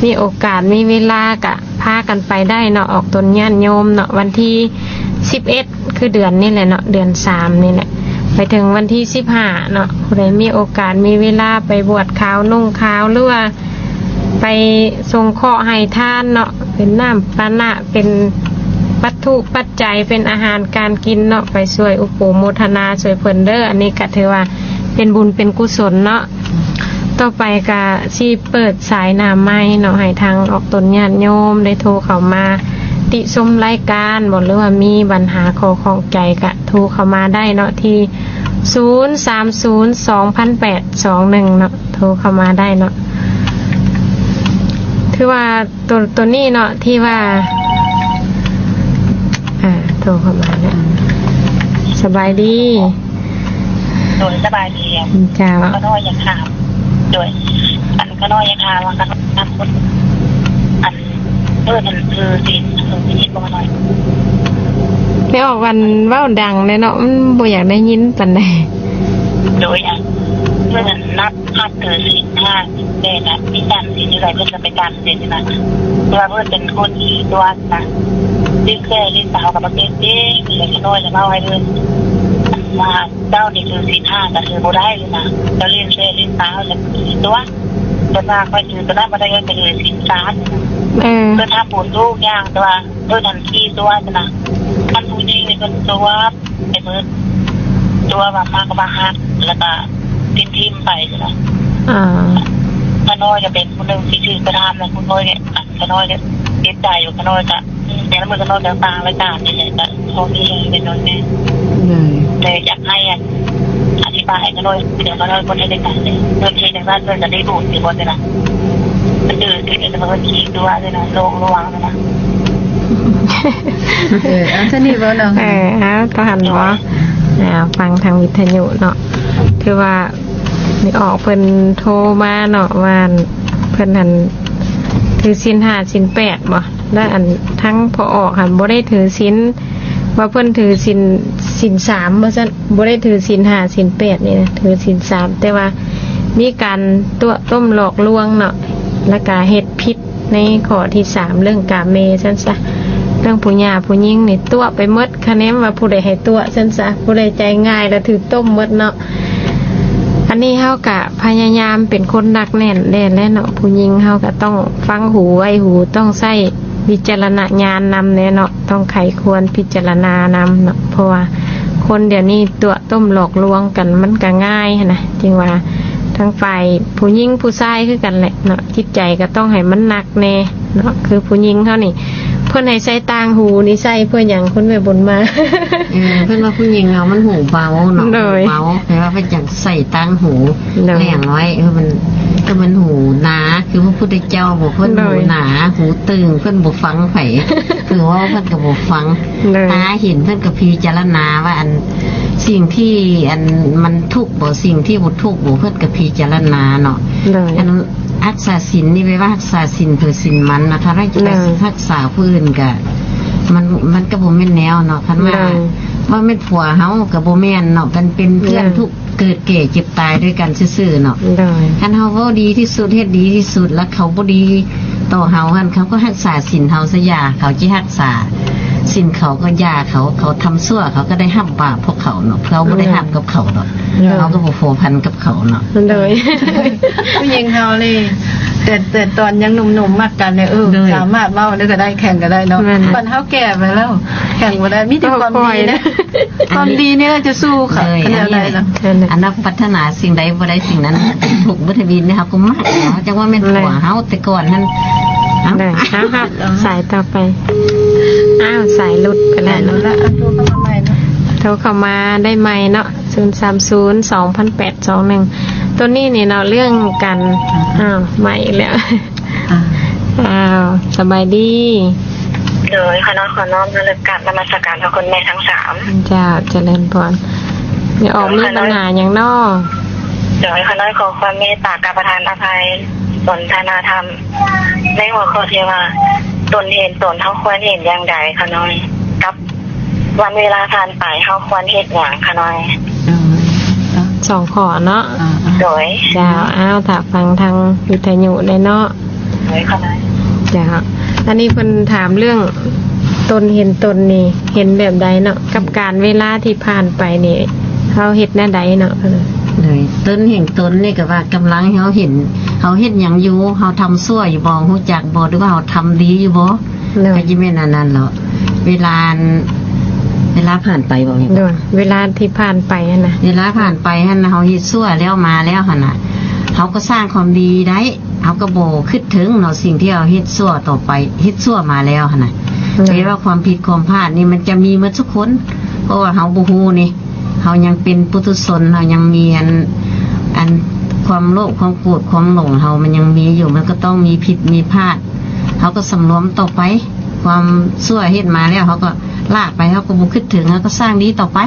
ມີໂອກາດມີເວລາກະ ພາກັນໄປໄດ້ເນາະ ອອກຕົນຍາດໂຍມເນາະ ວັນທີສິບເອັດ ຄືເດືອນນີ້ແຫຼະເນາະ ເດືອນສາມນີ້ແຫຼະ ໄປເຖິງວັນທີສິບຫ້າເນາະ. ຜູ້ໃດມີໂອກາດມີເວລາໄປບວດຂາວນຸ່ງຂາວ ຫຼືວ່າໄປສົງເຄາະໃຫ້ທານເນາະ ເປັນນ້ຳປານະ ເປັນວັດຖຸປັດໄຈ ເປັນອາຫານການກິນເນາະ ໄປຊ່ວຍອຸໂປໂມທະນາຊ່ວຍເພິ່ນເດີ້. ອັນນີ້ກະຖືວ່າເປັນບຸນເປັນກຸສົນເນາະ. ຕໍ່ໄປກະຊິເປີດສາຍໜ້າໄມເນາະ ໃຫ້ທາງອອກຕົນຍາດໂຍມໄດ້ໂທເຂົ້າມາຕິຊົມລາຍການບໍ ຫຼືວ່າມີບັນຫາຂໍ້ຂ້ອງໃຈກະໂທເຂົ້າມາໄດ້ເນາະ ທີ່ສູນສາມສູນ ສອງພັນແປດສອງໜຶ່ງເນາະ ໂທເຂົ້າມາໄດ້ເນາະ. ຖືວ່າ ໂຕ ໂຕນີ້ເນາະ ທີ່ວ່າ ອ່າ ໂທເຂົ້າມາແລ້ວ. ສະບາຍດີ. ໂດຍ ສະບາຍດີ. ເຈົ້າ. ຂ້ານ້ອຍຢາກຖາມ ໂດຍ ອັນ ຂ້ານ້ອຍຢາກຖາມວ່າ ຄັນ ອັນ ເພິ່ນ ອັນ ຖືສິນ ຖືສິນບໍ່ ຂ້ານ້ອຍ? ແມ່ອອກ ອັນ ເວົ້າດັງແດ່ເນາະ ມັນບໍ່ຢາກໄດ້ຍິນປານໃດ. ໂດຍ ອັນ ເພິ່ນ ອັນ ນັບ ພັດຖືສິນຫ້າສິນແປດນະ ມີຈຳສິນຢູ່ໃດ ເພິ່ນກໍໄປຈຳສິນນະ ເພາະວ່າເພິ່ນເປັນຄົນຂີ້ຕົວະນະ ຫຼິ້ນແຊຫຼິ້ນສາວກໍບໍ່ເກັ່ງເດ້. ແລ້ວຂ້ານ້ອຍລະເວົ້າໃຫ້ເພິ່ນວ່າ ເຈົ້ານີ້ຖືສິນຫ້າກໍຖືບໍ່ໄດ້ນະ ເຈົ້າຫຼິ້ນແຊຫຼິ້ນສາວແລ້ວຂີ້ຕົວະ. ເພິ່ນວ່າຂ້ອຍຖືຕົວນັ້ນບໍ່ໄດ້ ຂ້ອຍໄປຖືສິນສາມ. ເອີ ເພິ່ນທຳບຸນທຸກຢ່າງ ແຕ່ວ່າ ເພິ່ນຫັ້ນຂີ້ຕົວະນະ ຄັນຜູ້ຍິງນີ້ເພິ່ນຕົວະ ໄປເບິດ ຕົວະວ່າມັກວ່າຮັກ ແລ້ວກະຖິ້ມໆໄປຊີ້ນະ. ອ່າ ຂ້ານ້ອຍກະເປັນຜູ້ໜຶ່ງທີ່ຖືກກະທຳນະ ຂ້ານ້ອຍ ຂ້ານ້ອຍເຈັບໃຈຢູ່ ຂ້ານ້ອຍກະ ແຕ່ລະມື້ຂ້ານ້ອຍກະຟັງລາຍການນີ້ແຫຼະ ກະພໍມີແຮງເປັນໜ້ອຍແນ່. ໂດຍ ແຕ່ຢາກໃຫ້ ອັນ ອະທິບາຍໃຫ້ຂ້ານ້ອຍ ດຽວຂ້ານ້ອຍບໍ່ໄດ້ລາຍການເລີຍ ເພິ່ນເຮັດຈັ່ງຊັ້ນ ເພິ່ນກະໄດ້ບຸນຢູ່ບໍ່ຊີ້ນະ. ມັນດື້ ຄືເປັນແຕ່ວ່າຂີ້ຕົວະຊີ້ນະ ໂລກລວງຊີ້ນະ. ເອີ ເອົາ ເທົ່ານີ້ບໍ່ນ້ອງ? ເອີ ເອົາ ເທົ່າຫັ້ນບໍ່? ເອົາ ຟັງທາງວິທະຍຸເນາະ ຖືວ່າແມ່ອອກເພິ່ນໂທມາເນາະ ວ່າເພິ່ນຫັ້ນຖືສິນຫ້າສິນແປດບໍ່ ແລ້ວອັນທາງພໍ່ອອກຫັ້ນບໍ່ໄດ້ຖືສິນ ວ່າເພິ່ນຖືສິນ ສິນສາມວ່າຊັ້ນ ບໍ່ໄດ້ຖືສິນຫ້າສິນແປດນີ້ນະ ຖືສິນສາມ ແຕ່ວ່າມີການຕົວະຕົ້ມຫຼອກລວງເນາະ ແລ້ວກະເຮັດຜິດ ໃນຂໍ້ທີສາມ ເລື່ອງກາເມຊັ້ນຊະ ເລື່ອງຜູ້ຫຍ່າຜູ້ຍິງນີ້ຕົວະໄປໝົດ ຄະແນນວ່າຜູ້ໃດໃຫ້ຕົວະຊັ້ນຊະ ຜູ້ໃດໃຈງ່າຍລະຖືກຕົ້ມໝົດເນາະ. ອັນນີ້ເຮົາກະພະຍາຍາມເປັນຄົນໜັກແໜ້ນແດ່ແຫຼະເນາະ ຜູ້ຍິງເຮົາກະຕ້ອງຟັງຫູໄວ້ຫູ ຕ້ອງໃຊ້ວິຈາລະນະຍານນຳແດ່ເນາະ ຕ້ອງໄຂຄວນພິຈາລະນານຳເນາະ ເພາະວ່າຄົນດຽວນີ້ຕົວະ ຕົ້ມຫຼອກລວງກັນມັນກະງ່າຍຫັ້ນນະ ຈຶ່ງວ່າທັງຝ່າຍຜູ້ຍິງຜູ້ຊາຍຄືກັນແຫຼະເນາະ ຈິດໃຈກະຕ້ອງໃຫ້ມັນໜັກແດ່ເນາະ ຄືຜູ້ຍິງເຮົານີ້ ເພິ່ນໃຫ້ໃສ່ຕ່າງຫູນີ້ໃສ່ເພື່ອຫຍັງ ຄຸນແມ່ບຸນມາ? ເອີ ເພິ່ນວ່າຜູ້ຍິງເຮົາມັນຫູເບົາເນາະ ໂດຍ ຫູເບົາ ແປວ່າເພິ່ນຈັ່ງໃສ່ຕ່າງຫູ ໂດຍ ແຫຼງໄວ້ ເອີ ມັນ ຄືມັນຫູໜາ ຄືພະພຸດທະເຈົ້າບໍ່ ເພິ່ນ ໂດຍ ຫູໜາ ຫູຕຶງ ເພິ່ນບໍ່ຟັງໃຜ ເພິ່ນເວົ້າເພິ່ນກະບໍ່ຟັງ ໂດຍ ຕາເຫັນເພິ່ນກະພິຈາລະນາວ່າ ອັນ ສິ່ງທີ່ ອັນ ມັນທຸກບໍ່ ສິ່ງທີ່ບໍ່ທຸກບໍ່ ເພິ່ນກະພິຈາລະນາເນາະ ໂດຍ ອັນ ຮັກສາສິນນີ້ແປວ່າຮັກສາສິນໃຜສິນມັນນະ ຄັນວ່າຈະໄປ ໂດຍ ຮັກສາຜູ້ອື່ນກະ ມັນ ມັນກະບໍ່ແມ່ນແນວເນາະ ຄັນວ່າ ໂດຍ ວ່າແມ່ນຜົວເຮົາກະບໍ່ແມ່ນເນາະ ຄັນເປັນເພື່ອນ ໂດຍ ທຸກ ເກີດແກ່ເຈັບຕາຍດ້ວຍກັນຊື່ໆເນາະ ໂດຍ ຄັນເຮົາເວົ້າດີທີ່ສຸດ ເຮັດດີທີ່ສຸດ ແລ້ວເຂົາບໍ່ດີຕໍ່ເຮົາຫັ້ນ ເຂົາກໍຮັກສາສິນເຮົາຊະຢ່າ ເຂົາຊິຮັກສາສິນເຂົາກໍຢ່າ ເຂົາ ເຂົາທຳຊົ່ວ ເຂົາກໍໄດ້ຮັບບາບພວກເຂົາເນາະ ເຮົາບໍ່ໄດ້ ໂດຍ ຮັບກັບເຂົາເນາະ ໂດຍ ເຮົາກໍບໍ່ພົວພັນກັບເຂົາເນາະ ໂດຍ ຜູ້ຍິງເຮົານີ້ ແຕ່ ແຕ່ຕອນຍັງໜຸ່ມໆ ມັກກັນນີ້ ເອີ ໂດຍ ສາມາດເວົ້າໄດ້ກໍໄດ້ ແຂ່ງກໍໄດ້ເນາະ ແມ່ນ ບັດເຮົາແກ່ໄປແລ້ວ ແຂ່ງບໍ່ໄດ້ ມີແຕ່ຄວາມດີນະ ຄວາມດີນີ້ແຫຼະຈະສູ້ເຂົາ ໂດຍ ຂະໜາດໃດນະ ອັນນັ້ນ ອັນນັກປາດຖະໜາສິ່ງໃດບໍ່ໄດ້ສິ່ງນັ້ນ ທຸກເບິດທະວິນເຮົາກໍມັກເນາະ ຈັ່ງວ່າແມ່ນ ແມ່ນ ຜົວເຮົາແຕ່ກ່ອນຫັ້ນ ເອົ້າ ໄດ້ ເອົາ ຮັບສາຍຕໍ່ໄປ ອ້າວ ສາຍຫຼຸດໄປແລ້ວເນາະ ໂທເຂົ້າມາໃໝ່ເນາະ ໂທເຂົ້າມາໄດ້ໃໝ່ເນາະ ສູນສາມສູນ ສອງພັນແປດສອງໜຶ່ງ ໂຕນີ້ນີ້ເນາະ ເລື່ອງການ ອ້າວ ໃໝ່ອີກແລ້ວ ອ້າວ ສະບາຍດີ ໂດຍ ຂໍນ້ອມ ຂໍນ້ອມລຳລຶກກາບນະມັດສະການພະຄຸນແມ່ທັງສາມ ເຈົ້າ ຈະເລີນພອນ ຍາອອກມີບັນຫາຫຍັງເນາະ. ໂດຍ ຂ້ານ້ອຍຂໍຄວາມເມດຕາກັບປະທານອະໄພ ສົນທະນາທຳ ໃນຫົວຂໍ້ທີ່ວ່າ ຕົນເຫັນຕົນ ເຮົາຄວນເຫັນຢ່າງໃດ ຂ້ານ້ອຍ ກັບວັນເວລາຜ່ານໄປ ເຮົາຄວນເຮັດຫຍັງ ຂ້ານ້ອຍ. ເອີ ສອງຂໍ້ເນາະ. ເອີ ເອີ ໂດຍ ເຈົ້າ. ອ້າວ ຖ້າຟັງທາງວິທະຍຸໄດ້ເນາະ. ໂດຍ ຂ້ານ້ອຍ. ເຈົ້າ. ອັນນີ້ເພິ່ນຖາມເລື່ອງຕົນເຫັນຕົນນີ້ ເຫັນແບບໃດເນາະ ກັບການເວລາທີ່ຜ່ານໄປນີ້ ເຮົາເຮັດແນວໃດເນາະ? ໂດຍ ຕົນເຫັນຕົນນີ້ກໍວ່າ ກຳລັງເຮົາເຫັນ ເຮົາເຮັດຫຍັງຢູ່ ເຮົາທຳຊົ່ວຢູ່ບໍ່ ຮູ້ຈັກບໍ່ ຫຼືວ່າເຮົາທຳດີຢູ່ບໍ່? ໂດຍ ກໍຈະແມ່ນອັນນັ້ນເນາະ ເວລາ ເວລາຜ່ານໄປບໍ່ແມ່ນ. ໂດຍ ເວລາທີ່ຜ່ານໄປຫັ້ນນະ ເວລາຜ່ານໄປຫັ້ນນະ ເຮົາເຮັດຊົ່ວແລ້ວມາແລ້ວຫັ້ນນະ ເຮົາກໍສ້າງຄວາມດີໄດ້ ເຮົາກໍບໍ່ຄິດເຖິງເນາະ ສິ່ງທີ່ເຮົາເຮັດຊົ່ວຕໍ່ໄປ ເຮັດຊົ່ວມາແລ້ວຫັ້ນນະ. ໂດຍ ເຮັດວ່າຄວາມຜິດຄວາມພາດນີ້ມັນຈະມີໝົດທຸກຄົນ ເພາະວ່າເຮົາບໍ່ຮູ້ນີ້ ເຮົາຍັງເປັນປຸຖຸຊົນ ເຮົາຍັງມີອັນ ອັນຄວາມໂລບ ຄວາມໂກດ ຄວາມຫຼົງເຮົາມັນຍັງມີຢູ່ ມັນກໍຕ້ອງມີຜິດມີພາດ ເຮົາກໍສຳລວມຕໍ່ໄປ ຄວາມຊົ່ວເຮັດມາແລ້ວ ເຮົາກໍລະໄປ ເຮົາກໍບໍ່ຄິດເຖິງ ເຮົາກໍສ້າງດີຕໍ່ໄປ.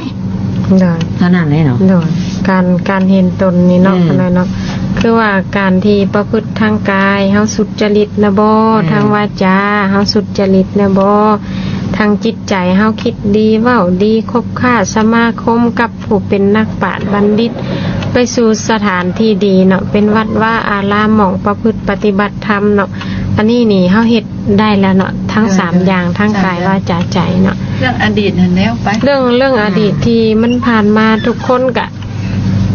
ໂດຍ ເທົ່ານັ້ນແຫຼະເນາະ. ໂດຍ ການ ການເຫັນຕົນນີ້ເນາະ ອືມ ຂ້ານ້ອຍເນາະ ຄືວ່າການທີ່ປະພຶດທາງກາຍເຮົາສຸດຈະລິດນະບໍ່? ອືມ ທາງວາຈາເຮົາສຸດຈະລິດນະບໍ່? ທາງຈິດໃຈເຮົາຄິດດີ ເວົ້າດີ ຄົບຄ້າສະມາຄົມກັບຜູ້ເປັນນັກປາດບັນດິດ ໄປສູ່ສະຖານທີ່ດີເນາະ ເປັນວັດວາອາລາມ ໝ່ອງປະພຶດປະຕິບັດທຳເນາະ. ອັນນີ້ນີ້ເຮົາເຮັດ ໄດ້ແລ້ວເນາະ ທັງສາມຢ່າງ ເອີ ທັງກາຍ ສາມຢ່າງ ວາຈາ ໃຈເນາະ. ເລື່ອງອະດີດຫັ້ນແລ້ວໄປ ເລື່ອງ ເລື່ອງອະດີດ ອືມ ທີ່ມັນຜ່ານມາ ທຸກຄົນກະ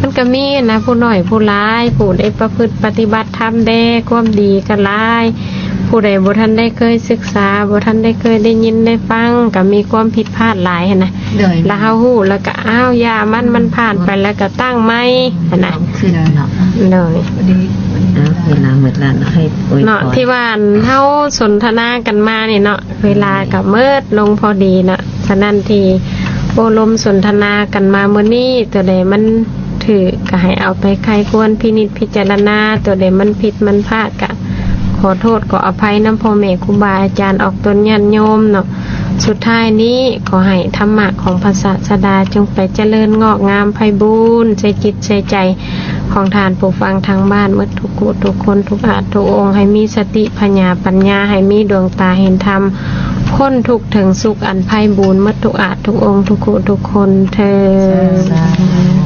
ມັນກະມີນະ ຜູ້ນ້ອຍຜູ້ຫຼາຍ ຜູ້ໄດ້ປະພຶດປະຕິບັດທຳແດ່ ຄວາມດີກະຫຼາຍ ຜູ້ໃດບໍ່ທັນໄດ້ເຄີຍສຶກສາ ບໍ່ທັນໄດ້ເຄີຍໄດ້ຍິນໄດ້ຟັງ ກະມີຄວາມຜິດພາດຫຼາຍຫັ້ນນະ. ໂດຍ ລະເຮົາຮູ້ ລະກະ ອ້າວ ຢ່າມັນ ມັນຜ່ານໄປ ລະກະຕັ້ງໃໝ່ຫັ້ນນະ. ຄວາມຄິດເນາະ. ໂດຍ ເວລາໝົດແລ້ວເນາະ ໃຫ້ອວຍພອນເນາະ ທີ່ວ່າເຮົາສົນທະນາກັນມານີ້ເນາະ ເວລາກໍໝົດລົງພໍດີເນາະ. ສະນັ້ນທີ່ໂອ້ລົມສົນທະນາກັນມາມື້ນີ້ ຕົວໃດມັນຖືກກໍໃຫ້ເອົາໄປໃຄ່ຄວນພິນິດພິຈາລະນາ ຕົວໃດມັນຜິດມັນພາດກໍຂໍໂທດຂໍອະໄພນຳພໍ່ແມ່ຄູບາອາຈານ ອອກຕົນຍາດໂຍມເນາະ. ສຸດທ້າຍນີ້ ຂໍໃຫ້ທຳມະຂອງພະສາສະດາຈົ່ງໄປຈະເລີນງອກງາມໄພບູນໃສ່ຈິດໃສ່ໃຈຂອງທ່ານຜູ້ຟັງທາງບ້ານໝົດທຸກ ທຸກຄົນ ທຸກອາດທຸກອົງ ໃຫ້ມີສະຕິພະຍາປັນຍາ ໃຫ້ມີດວງຕາເຫັນທຳ ພົ້ນທຸກເຖິງສຸກອັນໄພບູນໝົດທຸກອາດທຸກອົງ ທຸກຄູ່ທຸກຄົນເທີ້ນ. ສາທຸ.